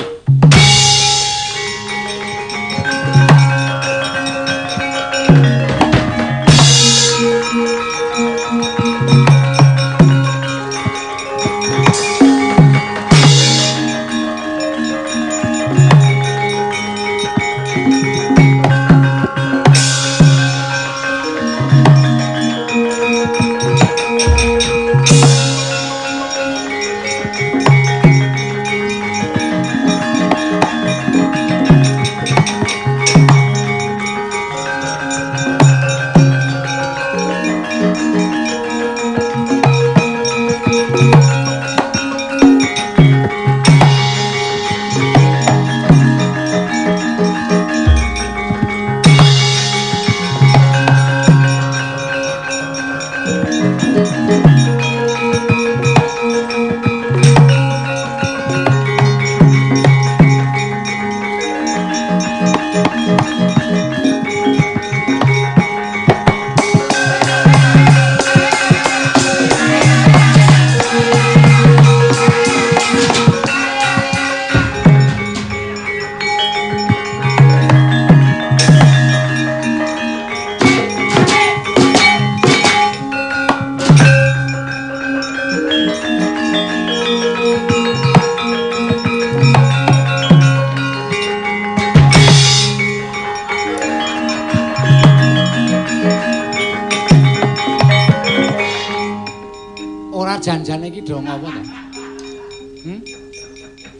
S1: Janjane iki do ngopo to?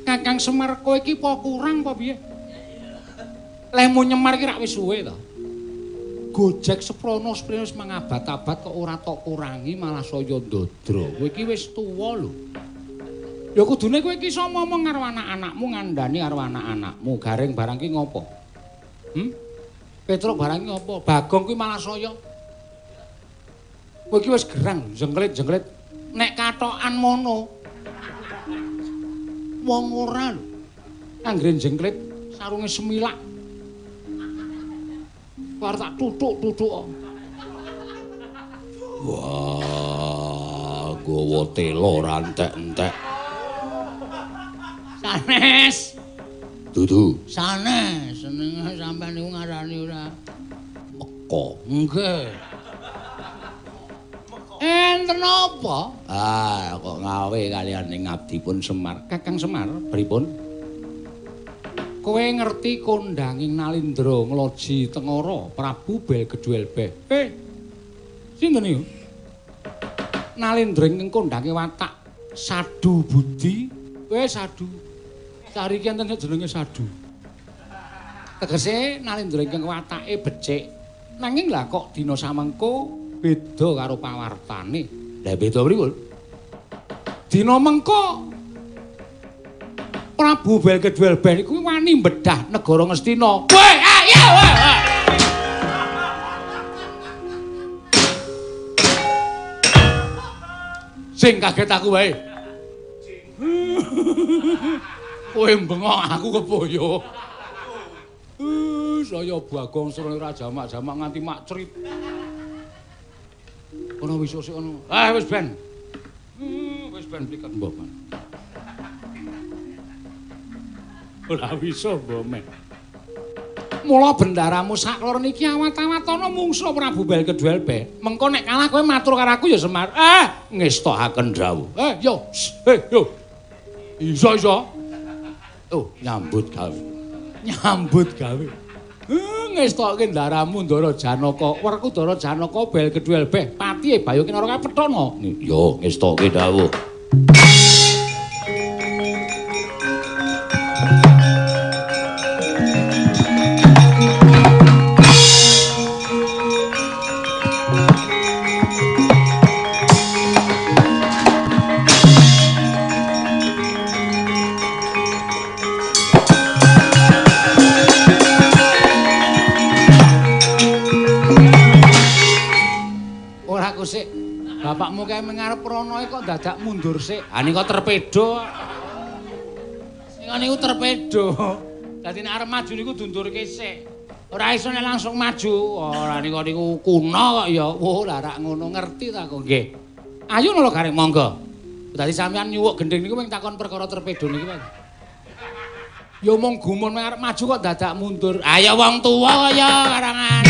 S1: Kakang Semar kowe iki apa kurang apa piye? Lehmu nyemar iki rak wis suwe to. Gojek seprono seprene wis mangabad-abad kok ora tok kurangi malah saya ndodro. Kowe iki wis tuwa lho. Ya kudune kowe iki iso ngomong karo anak-anakmu, ngandani karo anak-anakmu. Gareng barang ki ngopo? Petruk barang ki ngopo? Bagong kuwi malah saya. Kowe iki wis gerang, jengklit-jengklit. Nek katokan mono wong ora lho. Anggere jengklit sarunge semilak. Arep tak tutuk-tutuk. Wah, gawa tela ora entek-entek. Sanes. Dudu. Sanes, senenge sampean niku ngarani ora meko. Nggih. Enten apa? Ah, kok ngawe kaliyan ing abdipun Semar. Kakang Semar, pripun? Kowe ngerti kondanging Nalindra Ngloji Tengara Prabu Belgedwelbeh. Sinten niku? Nalindra ingkang kondange watak Sadu Budi. Kowe Sadu. Sariki enten jenenge Sadu. Tegese Nalindra ingkang watake becik. Nanging lah kok dina samengko beda karo pawartane. Lah beda pripun? Dina mengko Prabu Belgedwelbeh iku wani mbedah negara Ngastina. Weh, ayo. Sing kaget aku wae. Kowe bengok aku kepoyo. Saya Bagong Srana ora jamak-jamak nganti mak cerit. Ono wis sik ono. Ah wis ben. Wis ben pliket mbok. Ora wis mbok. Mula bendaramu saklor niki awat-awat ana mungsuh Prabu Bel Kedhuelbe. Mengko nek kalah kowe matur karo aku ya Semar. Ngestokaken dawuh. Yo. Yo. Iso iso. Oh, nyambut gawe. Nyambut gawe. Ngestokke ndaramu Ndara Janaka. Werkudara Janaka Bel Kedhuelbe. Patihe Bayu Kinara kae pethono. Yo, ngestokke dawuh. Bapakmu kae mengarep rono kok dadak mundur sik. Ha nika terpedo. Sing niku terpedo. Dadi nek arep maju niku dundurke sik. Ora iso nek langsung maju. Ora nika niku kuno kok ya. Wah, lah rak ngono ngerti ta kok nggih. Ayo nolo gareng monggo. Dadi sampean nyuwuk gendhing niku mung takon perkara terpedo niki, Pak. Ya mung gumun arep maju kok dadak mundur. Ayo wong tuwa kaya karangan.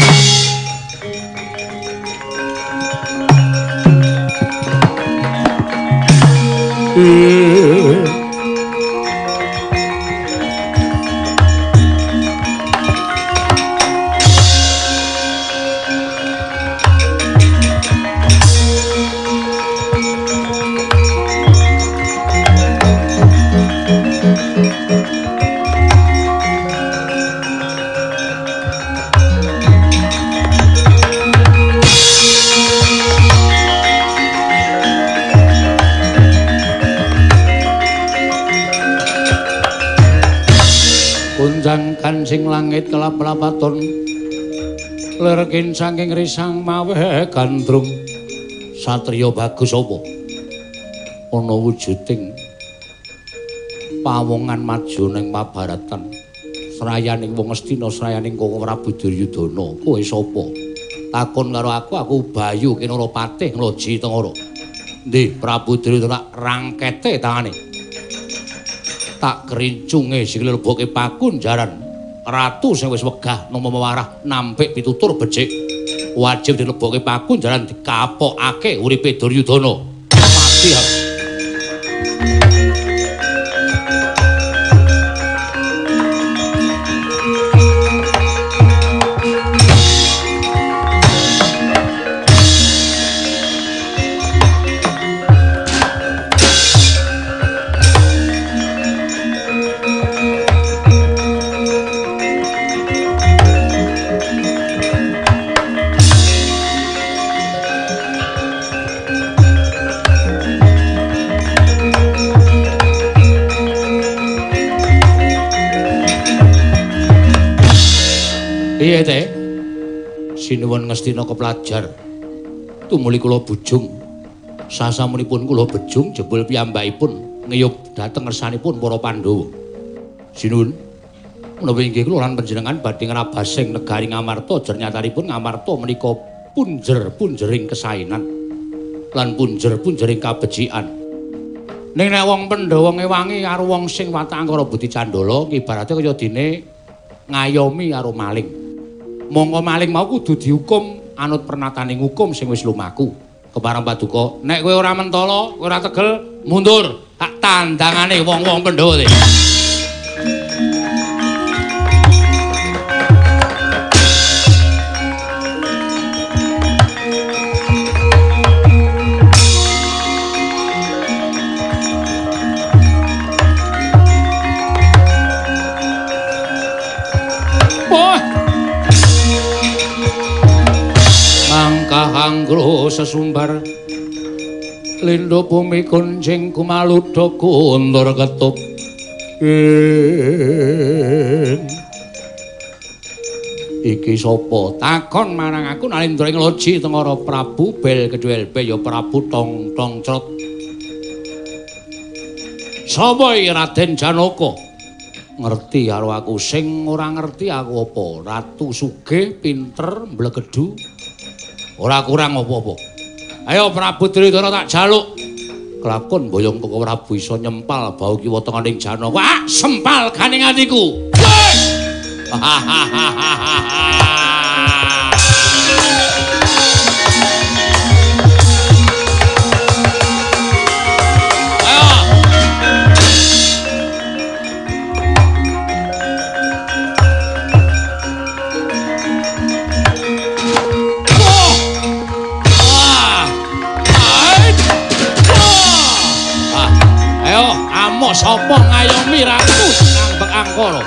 S1: Kancing langit kelap-lapaton lerkin saking risang maweh gandrung satriya bagus apa ana wujuding pawongan maju ning pabaratan srayaning wong Astina srayaning Koko Prabu Duryudana. Kowe sapa? Takon karo aku, aku Bayu Kinara Patih Ngloji Tengara. Ndi Prabu Duryudana rangkete tangane tak kerincunge sikile leboke pakunjaran ratu sing wis wegah nampa mewarah nampik pitutur becik wajib dilebokke pakunjaran dikapokake uripe Duryudana mati. Piye te? Sinuwun Ngastina keplajar. Tumuli kula bujung. Sasampunipun kula bejung jebul piyambakipun ngiyup dhateng ngersanipun para Pandhawa. Sinuwun, menawi inggih kula lan panjenengan badhe ngrabasing negari Ngamarta, jernyatanipun Ngamarta menika punjer-punjering kesaenan lan punjer-punjering kabecikan. Ning nek wong Pandhawa ngewangi karo wong sing watak angkara budi candala, ibarate kaya dene ngayomi karo maling. Mongko maling mau kudu dihukum anut pernataning hukum sing wis lumaku. Kepareng paduka, nek kowe ora mentala, kowe ora tegel, mundur. Tak tandangane wong-wong Pandhawa. Anggra sesumbar lindo bumi kuncing kumaludha kundur ketup iki sapa takon marang aku Nalindra ing Loji Tengara Prabu Bel Kedhuelbe ya Prabu Tong Tong Crot. Sapa iki Raden Janaka? Ngerti karo aku sing ora ngerti aku apa? Ratu sugih pinter mblegedu ora kurang apa-apa. Ayo Prabu Duryudana tak jaluk. Kelakon boyong Koko Prabu iso nyempal bau kiwa tengening Janaka. Wah, sempal ganing atiku. Ayo, sapa ngayomi ratu ngambek angkara?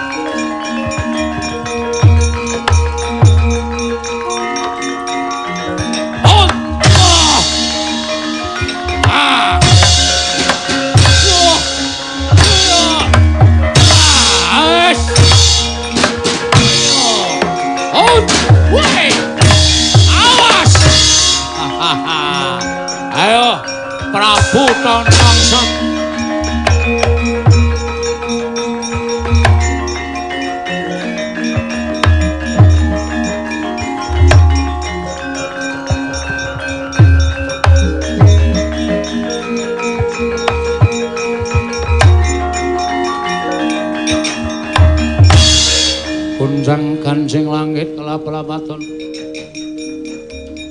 S1: Awas! Ayo, Prabu Tontong Set. Gunjang ganjing langit kelap-lapaton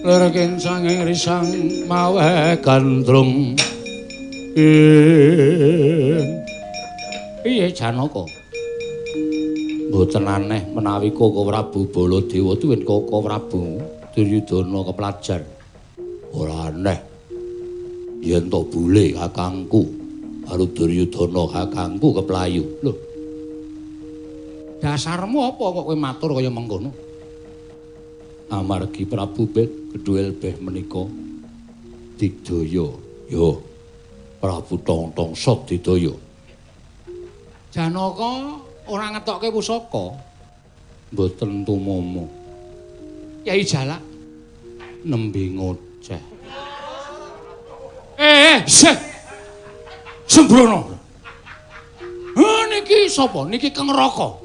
S1: lerkin sanging risang mawe gandrung. Piye Janaka? Mboten aneh menawi Koko Prabu Baladewa tuwin Koko Prabu Duryudana keplajar. Ora aneh yen to bule kakangku karo Duryudana kakangku keplayu. Lho, dasarmu apa kok kowe matur kaya mengkono? Amargi Prabu Gedhuel Beh menika digdaya. Yo, Prabu Tontong Sot didaya. Janaka ora ngetokke pusaka. Mboten tumomo. Kyai Jalak nembe ngoceh. Seh. Sembrono. Niki sapa? Niki Keng Raka.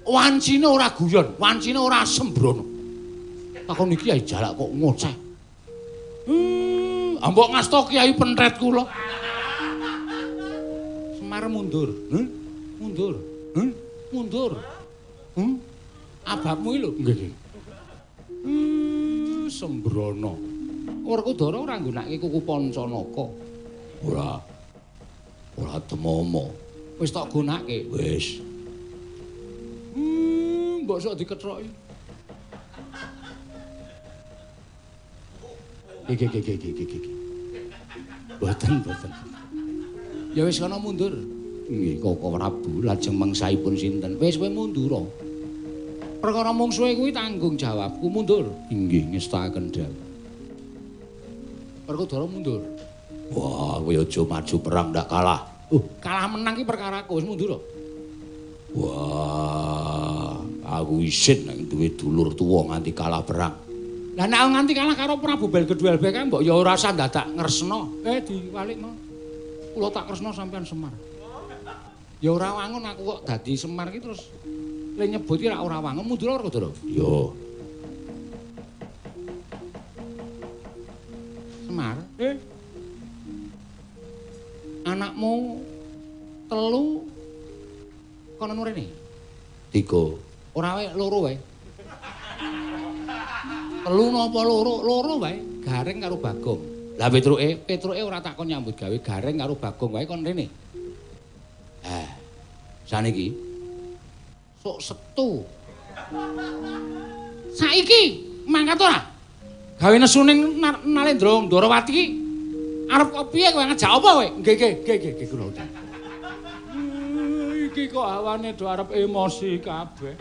S1: Wancine ora guyon, wancine ora sembrono. Takon iki Kyai Jalak kok ngoceh. Ambok ngasta Kyai pentret kula. Semar mundur. Mundur. Mundur. Ababmu iki lho. Nggih. Sembrono. Werkudara ora nggunakake kuku Pancanaka. Ora. Ora temomo. Wis tak gunake. Wis. Mbok sok diketroki. Iki. Mboten. Ya wis kana mundur. Nggih, Koko Prabu lajeng mangsaipun sinten? Wis kowe mundura. Perkara mungsuhe kuwi tanggung jawabku mundur. Inggih, ngestakaken dawuh. Werkudara mundur. Wah, kowe aja maju perang ndak kalah. Kalah menang ki perkaraku, wis mundur. Wah, aku isin nek duwe dulur tuwa nganti kalah perang. Lah nek nganti kalah karo Prabu Belgedhuel kae mbok ya ora usah dadak ngresna. Diwalikno. Kula tak kresna sampean Semar. Ya ora wangun aku kok dadi Semar ki terus le nyebut ki ora wangun mundur ora, Kudara? Yo. Semar, anakmu telu kono rene? 3. Ora wae loro wae. Telu napa loro? Loro wae, Gareng karo Bagong. Lah Petruke, Petruke ora takon nyambut gawe, Gareng karo Bagong wae kon rene. Saniki sok setu. Saiki mangkat ora? Gawe nesu ning Nalendra Ndorowati iki arep kok piye kowe ngejak apa kowe? Nggih nggih kula. Iki kok hawane do arep emosi kabeh.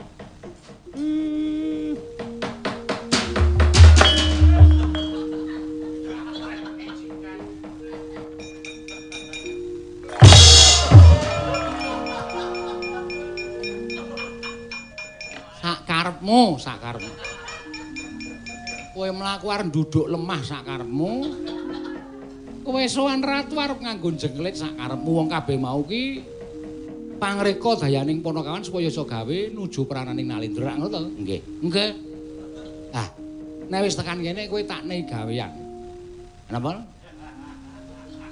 S1: Sakarepmu, sakarepmu. Kowe mlaku arep nduduk lemah sakarepmu. Kowe sowan ratu arep nganggo jengklit sakarepmu wong kabeh mau ki pangreka dayaning Panakawan supaya iso gawe nuju prananing Nalendra ngono to? Nggih. Nggih. Ah, nek wis tekan kene kowe tak nei gawean. Napa?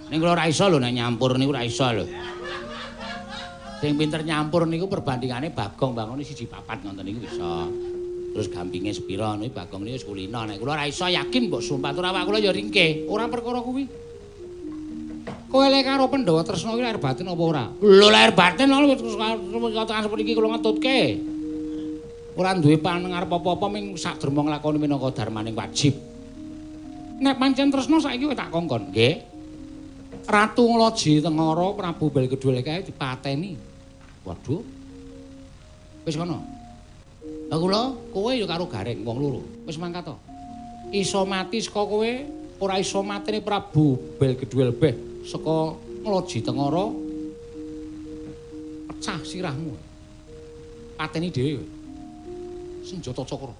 S1: Ning kula ora iso lho nek nyampur niku ora iso lho. Sing pinter nyampur niku perbandingane Bagong bangone 1-4 ngoten niku bisa. Terus gampinge sepira niku Bagong niku wis kulino. Nek kula ora iso yakin mbok sumpah tur awak kula ya ringkih. Ora perkara kuwi. Kowe lek karo Pandhawa Tresna kuwi lahir batin apa ora? Lho lahir batin lho tekan sepriki kula ngetutke. Ora duwe pangarep apa-apa ming sak derma nglakoni minangka darmaning wajib. Nek pancen tresna saiki kowe tak kongkon, nggih. Ratu Ngloji Tengara Prabu Belgedhul kae dipateni. Waduh. Wis kono. Lah kula kowe ya karo Gareng wong loro. Wis mangkat to. Iso mati saka kowe, ora iso mateni Prabu Belgedhul beh saka Ngloji Tengara. Pecah sirahmu. Pateni dhewe. Senjata cakra.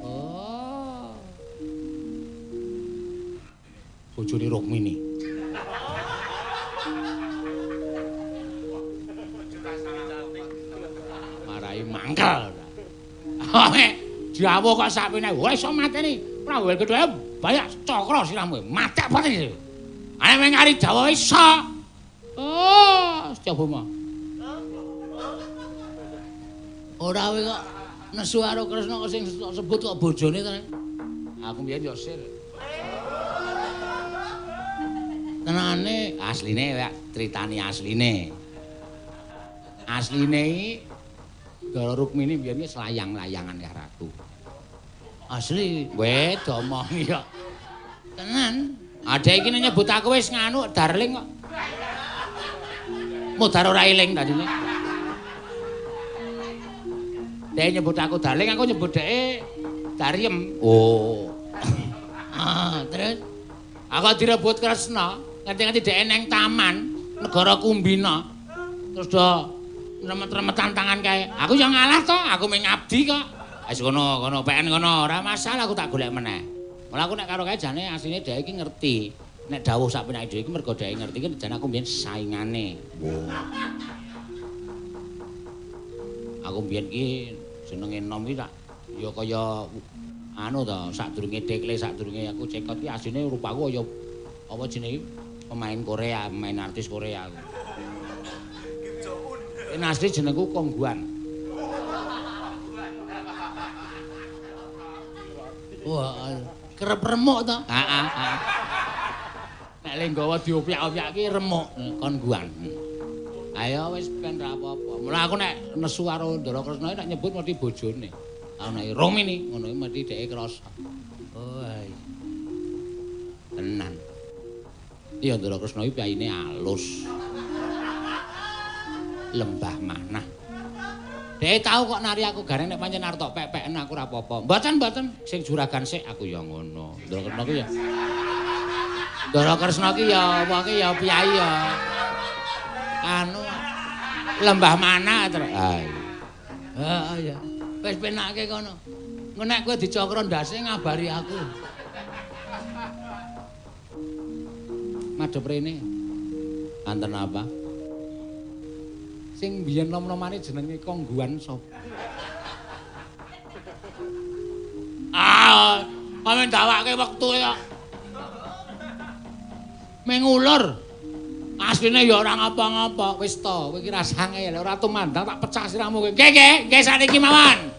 S1: Oh. Bojone Rukmini. Marai mangkel. Jawa kok sakmene ora iso mateni. Prabu Belgedhul banyak cakra sirahmu. Matek pateni. Ane meng ari Jawa iso. Oh, Setyaboma. Ora kowe kok nesu karo Kresna kok sing sebut kok bojone to. Aku mbiyen yo sir. Tenane asline critane asline. Asline iki Ndara Rukmini mbiyen iki selayang-layangan karo aku. Asli, weh domongi kok. Tenan. Adek iki nyebut aku wis nganu darling kok. Mudar ora eling tadine. Dhek nyebut aku darling, aku nyebut dhek Dariem. Oh. Ah, terus aku direbut Kresna, ngerti-ngerti dhek neng taman negara Kumbina. Terus do remet-remetan tangan kae. Aku yo ngalah to, aku mung ngabdi kok. Wis kono, kono PN kono, ora masalah aku tak golek meneh. Malah aku nek karo kae jane asline dhek iki ngerti. Nek dawuh sak penake dhewe iki mergo dhek ngerti iki jane aku mbiyen saingane. Oh. Aku mbiyen iki jenenge nom iki tak ya kaya anu to, sadurunge dekle, sadurunge aku cekot iki asline rupaku kaya apa jenenge pemain Korea, pemain artis Korea aku. Ini asli jenengku Kongguan. Wah, kerep remuk to? Heeh, heeh. Nek le nggawa diopyak-opyak ki remuk Kongguan. Ayo wis ben ra apa-apa. Mula aku nek nesu karo Ndara Kresna nek nyebut mesti bojone. Aku nek Rukmini ngono iki mesti dheke krasa. Oh iya. Tenan. Iya Ndara Kresna iki piyayine alus. Lembah manah. Dheke tau kok nari aku gareng nek pancen arep tok pek-peken aku ora apa-apa. Mboten mboten sing juragan sik aku ya ngono. Ndara Kresna ki ya. Ndara Kresna ki ya wonge ya piyayi ya. Anu lembah mana terus. Ha iya. Wis penake kono. Engko nek kowe dicokro ndase ngabari aku. Madhep rene. Anten apa? Sing biyen nom-nomane jenenge Kongguan sapa? Ah, kok ndawake wektu kok. Mengulur. Asline ya ora ngapa-ngapa, wis to, kowe iki rasah ngeyel, ora tumandang tak pecah sirahmu kowe. Nggih, nggih, nggih saniki mawon.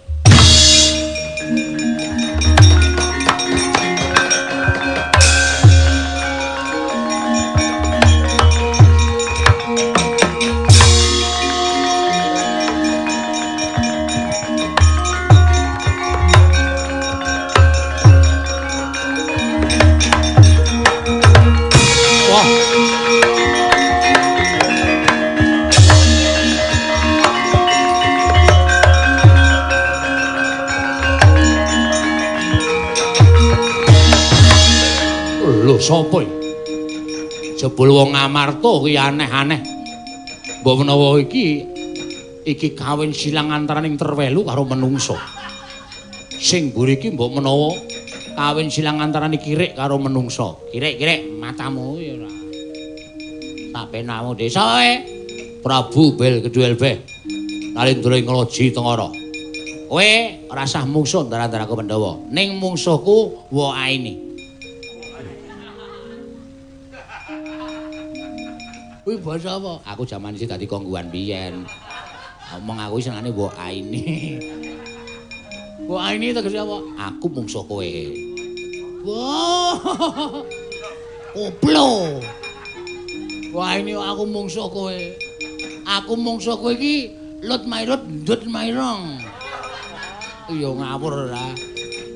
S1: Lho sapa iki? Jebul wong Amarta kuwi aneh-aneh. Mbok menawa iki iki kawin silang antaraning terwelu karo menungsa. Sing mburi iki mbok menawa kawin silang antarane kirik karo menungsa. Kirik-kirik matamu ya ora. Sak penamu desa kowe. Prabu Belgedhul Beh. Nalindra ing Loji Tengara. Kowe ora sah mungsuh antara-antaraku Pandhawa. Ning mungsuhku wa aini. Kuwi basa apa? Aku jaman isih dadi kongguan biyen. Omong aku senengane mbok Aini. Mbok Aini tegese apa? Aku mungsuh kowe. Wah. Koplo. Wah ini aku mungsuh kowe. Aku mungsuh kowe iki lut mairut ndut mairong. Iya ngawur ora.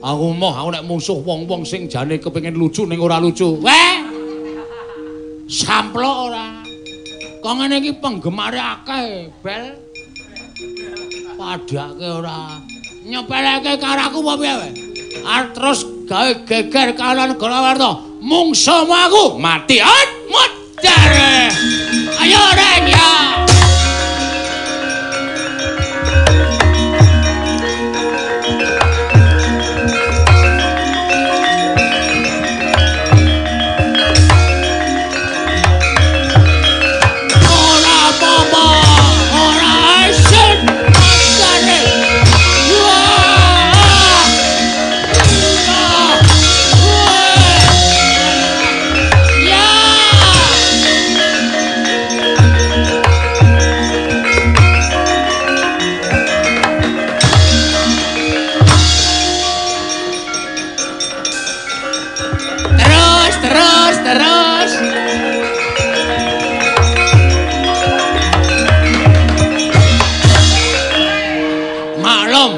S1: Aku moh aku nek mungsuh wong-wong sing jane kepengin lucu ning ora lucu. Weh. Samplok ora. Kok ngene iki penggemare akeh, Bel. Padake ora. Nyepeleke karo aku apa piye kowe? Arep terus gawe geger karo negara Warta. Mungsuhmu aku mati. Modar. Ayo reng ya. Ora apa-apa, ora isin. Modare. Wah. Ya. Terus, terus, terus. Maklum.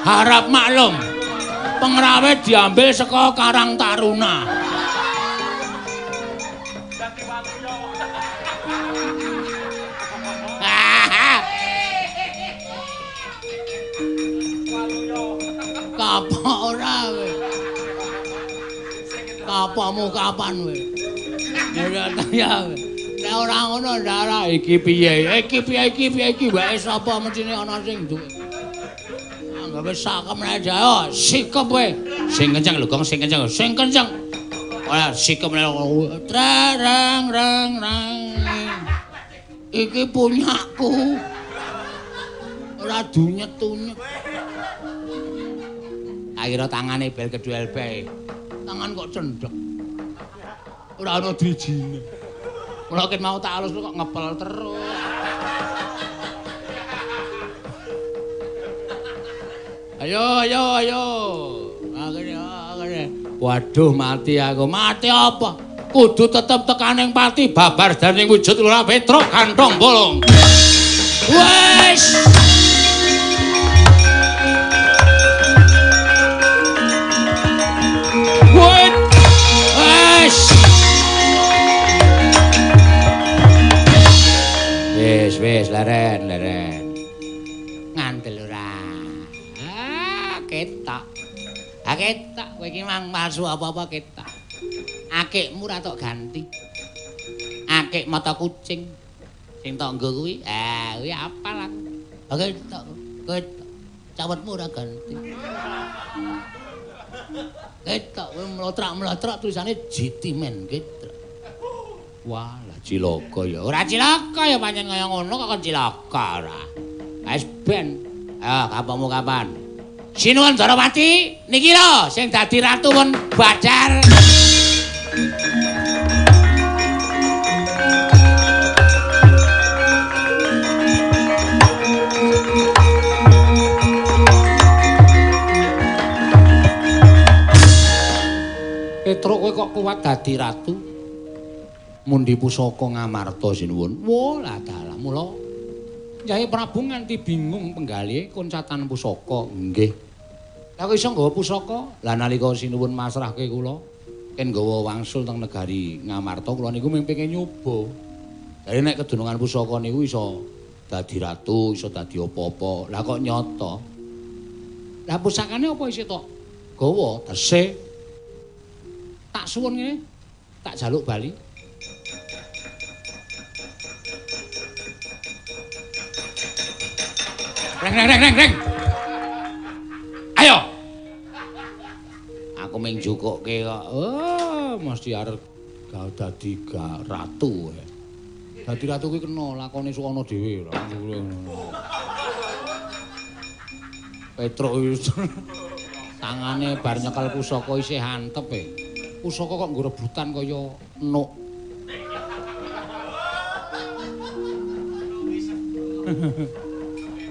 S1: Harap maklum. Pengrawit diambil saka Karang Taruna. Kapok ora kowe. Kapokmu kapan kowe? Ya ya. Nek ora ngono ndara iki piye? Iki piye iki piye iki wae sapa mesthine ana sing duwe. Anggape sakem nek aja, sikep kowe. Sing kenceng lho, Gong, sing kenceng. Sing kenceng. Ora sikep nek rang rang rang. Iki punyaku. Ora dunyet-tunyet. Akhirnya tangane bel kedua bae. Tangan kok cendhek. Ora ana drijine. Mula ket mau tak alus kok ngepel terus. Ayo ayo ayo. Akhirnya akhirnya. Waduh mati aku. Mati apa? Kudu tetep tekaning pati babar daning wujud Lurah Petruk kantong bolong. Wes. Wes. Wes wes leren leren. Ngandel ora. Ah ketok. Ah ketok kowe iki mang palsu apa-apa ketok. Akikmu ora tok ganti. Akik mata kucing. Sing tok nggo kuwi, ah kuwi apal aku. Ah ketok, ketok. Cawetmu ora ganti. Ketok kowe mlotrak-mlotrak tulisane Jitimen ketok. Wah, lah cilaka ya. Ora cilaka ya pancen kaya ngono kok kon cilaka ora. Wis ben. Ayo kapokmu kapan? Sinuwun Darawati niki lho sing dadi ratu pun Badar. Petruk kowe kok kuat dadi ratu? Mundi pusaka Ngamarta sinuwun. Wah, lah dalah mula Kyai Prabu nganti bingung penggalihe koncatan pusaka. Nggih. Lah kok iso nggawa pusaka? Lah nalika sinuwun masrahke kula ken nggawa wangsul teng negari Ngamarta kula niku mung pengin nyoba. Jare nek kedunungan pusaka niku iso dadi ratu, iso dadi apa-apa. Lah kok nyata? Lah pusakane apa isih tok gawa? Tesih. Tak suwun ngene, tak jaluk bali. Reng reng reng reng reng. Ayo. Aku ming jukukke kok. Oh, mesti arep dadi ratu. Dadi ratu kuwi kena lakone sukana dhewe. Petruk tangane bar nyekel pusaka isih antep e. Pusaka kok nggo rebutan kaya nuk.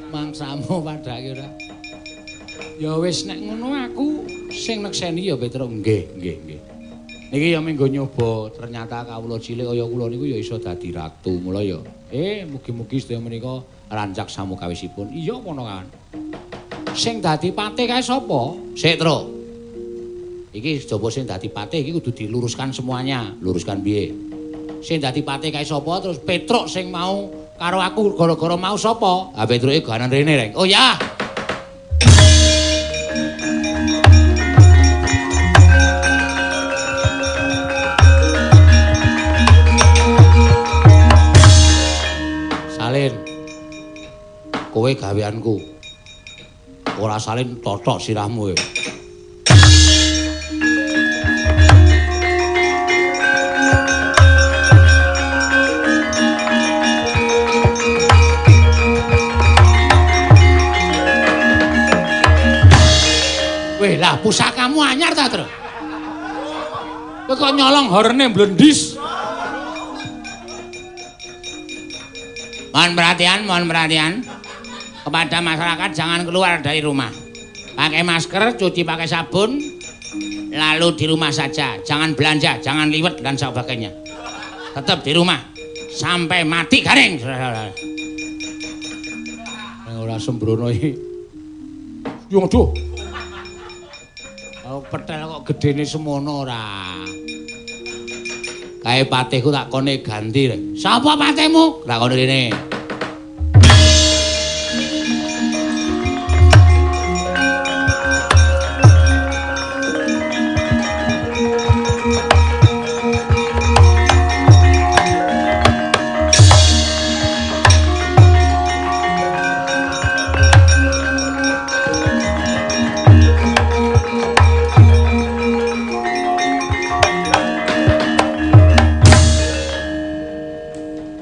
S1: Mangsamu padhake ora. Ya wis nek ngono aku sing nekseni ya Petruk. Nggih, nggih, nggih. Niki ya menggo nyoba, ternyata kawula cilik kaya kula niku ya iso dadi ratu. Mula ya mugi-mugi sedaya menika rancak samukawisipun. Iya ponakan. Sing dadi patih kae sapa? Sik, Truk. Iki coba sing dadi patih iki kudu diluruskan semuanya. Luruskan piye? Sing dadi patih kae sapa? Terus Petruk sing mau karo aku gara-gara mau sapa? Ha Petruke ganan rene, Reng. Oh ya. Salin. Kowe gaweanku. Ora salin totok sirahmu kowe. Weh, lah pusakamu anyar ta, Tru? Kowe kok nyolong horene blendis. Mohon perhatian, mohon perhatian. Kepada masyarakat jangan keluar dari rumah. Pakai masker, cuci pakai sabun, lalu di rumah saja. Jangan belanja, jangan liwet dan sebagainya. Tetap di rumah sampai mati garing. Ora sembrono iki. Yo aduh. Oh, petel kok gedene semono ora. Kae patihku tak kone ganti. Sapa patihmu? Tak kono rene.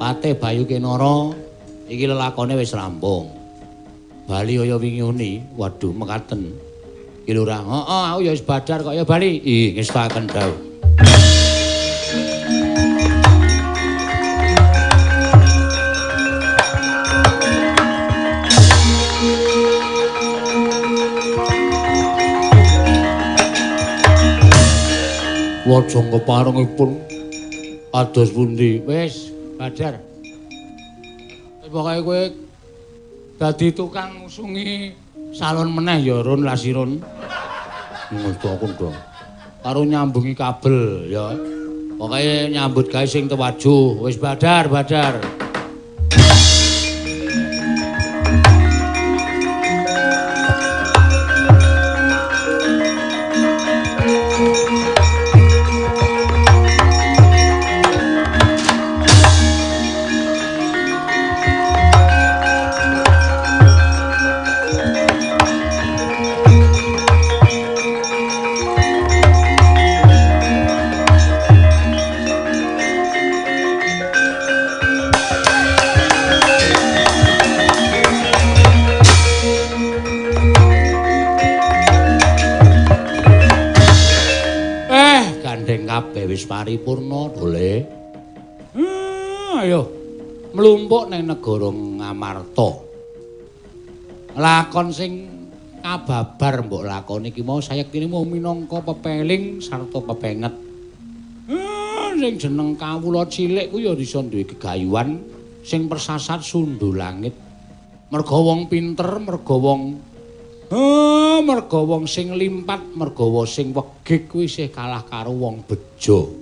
S1: Patih Bayu Kinara iki lelakone wis rampung. Bali kaya wingi uni, waduh mekaten. Iki lurah, heeh aku ya wis badar kok ya bali. Ih, ngestaken dawuh. Lajeng keparengipun kados pundi? Wis badar. Pokoke kowe dadi tukang ngusungi salon meneh ya Run Lasirun. Ngono aku ndong. Karo nyambungi kabel ya. Pokoke nyambut gawe sing tewajuh. Wis badar, badar. Kabeh wis paripurna, Dole. Ayo mlumpuk ning negara Ngamarta. Lakon sing kababar mbok lakoni iki mau sayektine mau minangka pepeling sarta pepenget. Sing jeneng kawula cilik ku ya iso duwe gegayuhan sing persasat sundhu langit. Merga wong pinter, merga wong merga wong sing limpat, merga sing wegik kuwi isih kalah karo wong bejo.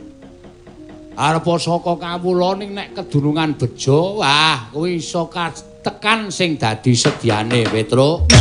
S1: Arepa saka kawula ning nek kedunungan bejo, wah kuwi iso katekan sing dadi sedyane, Petruk.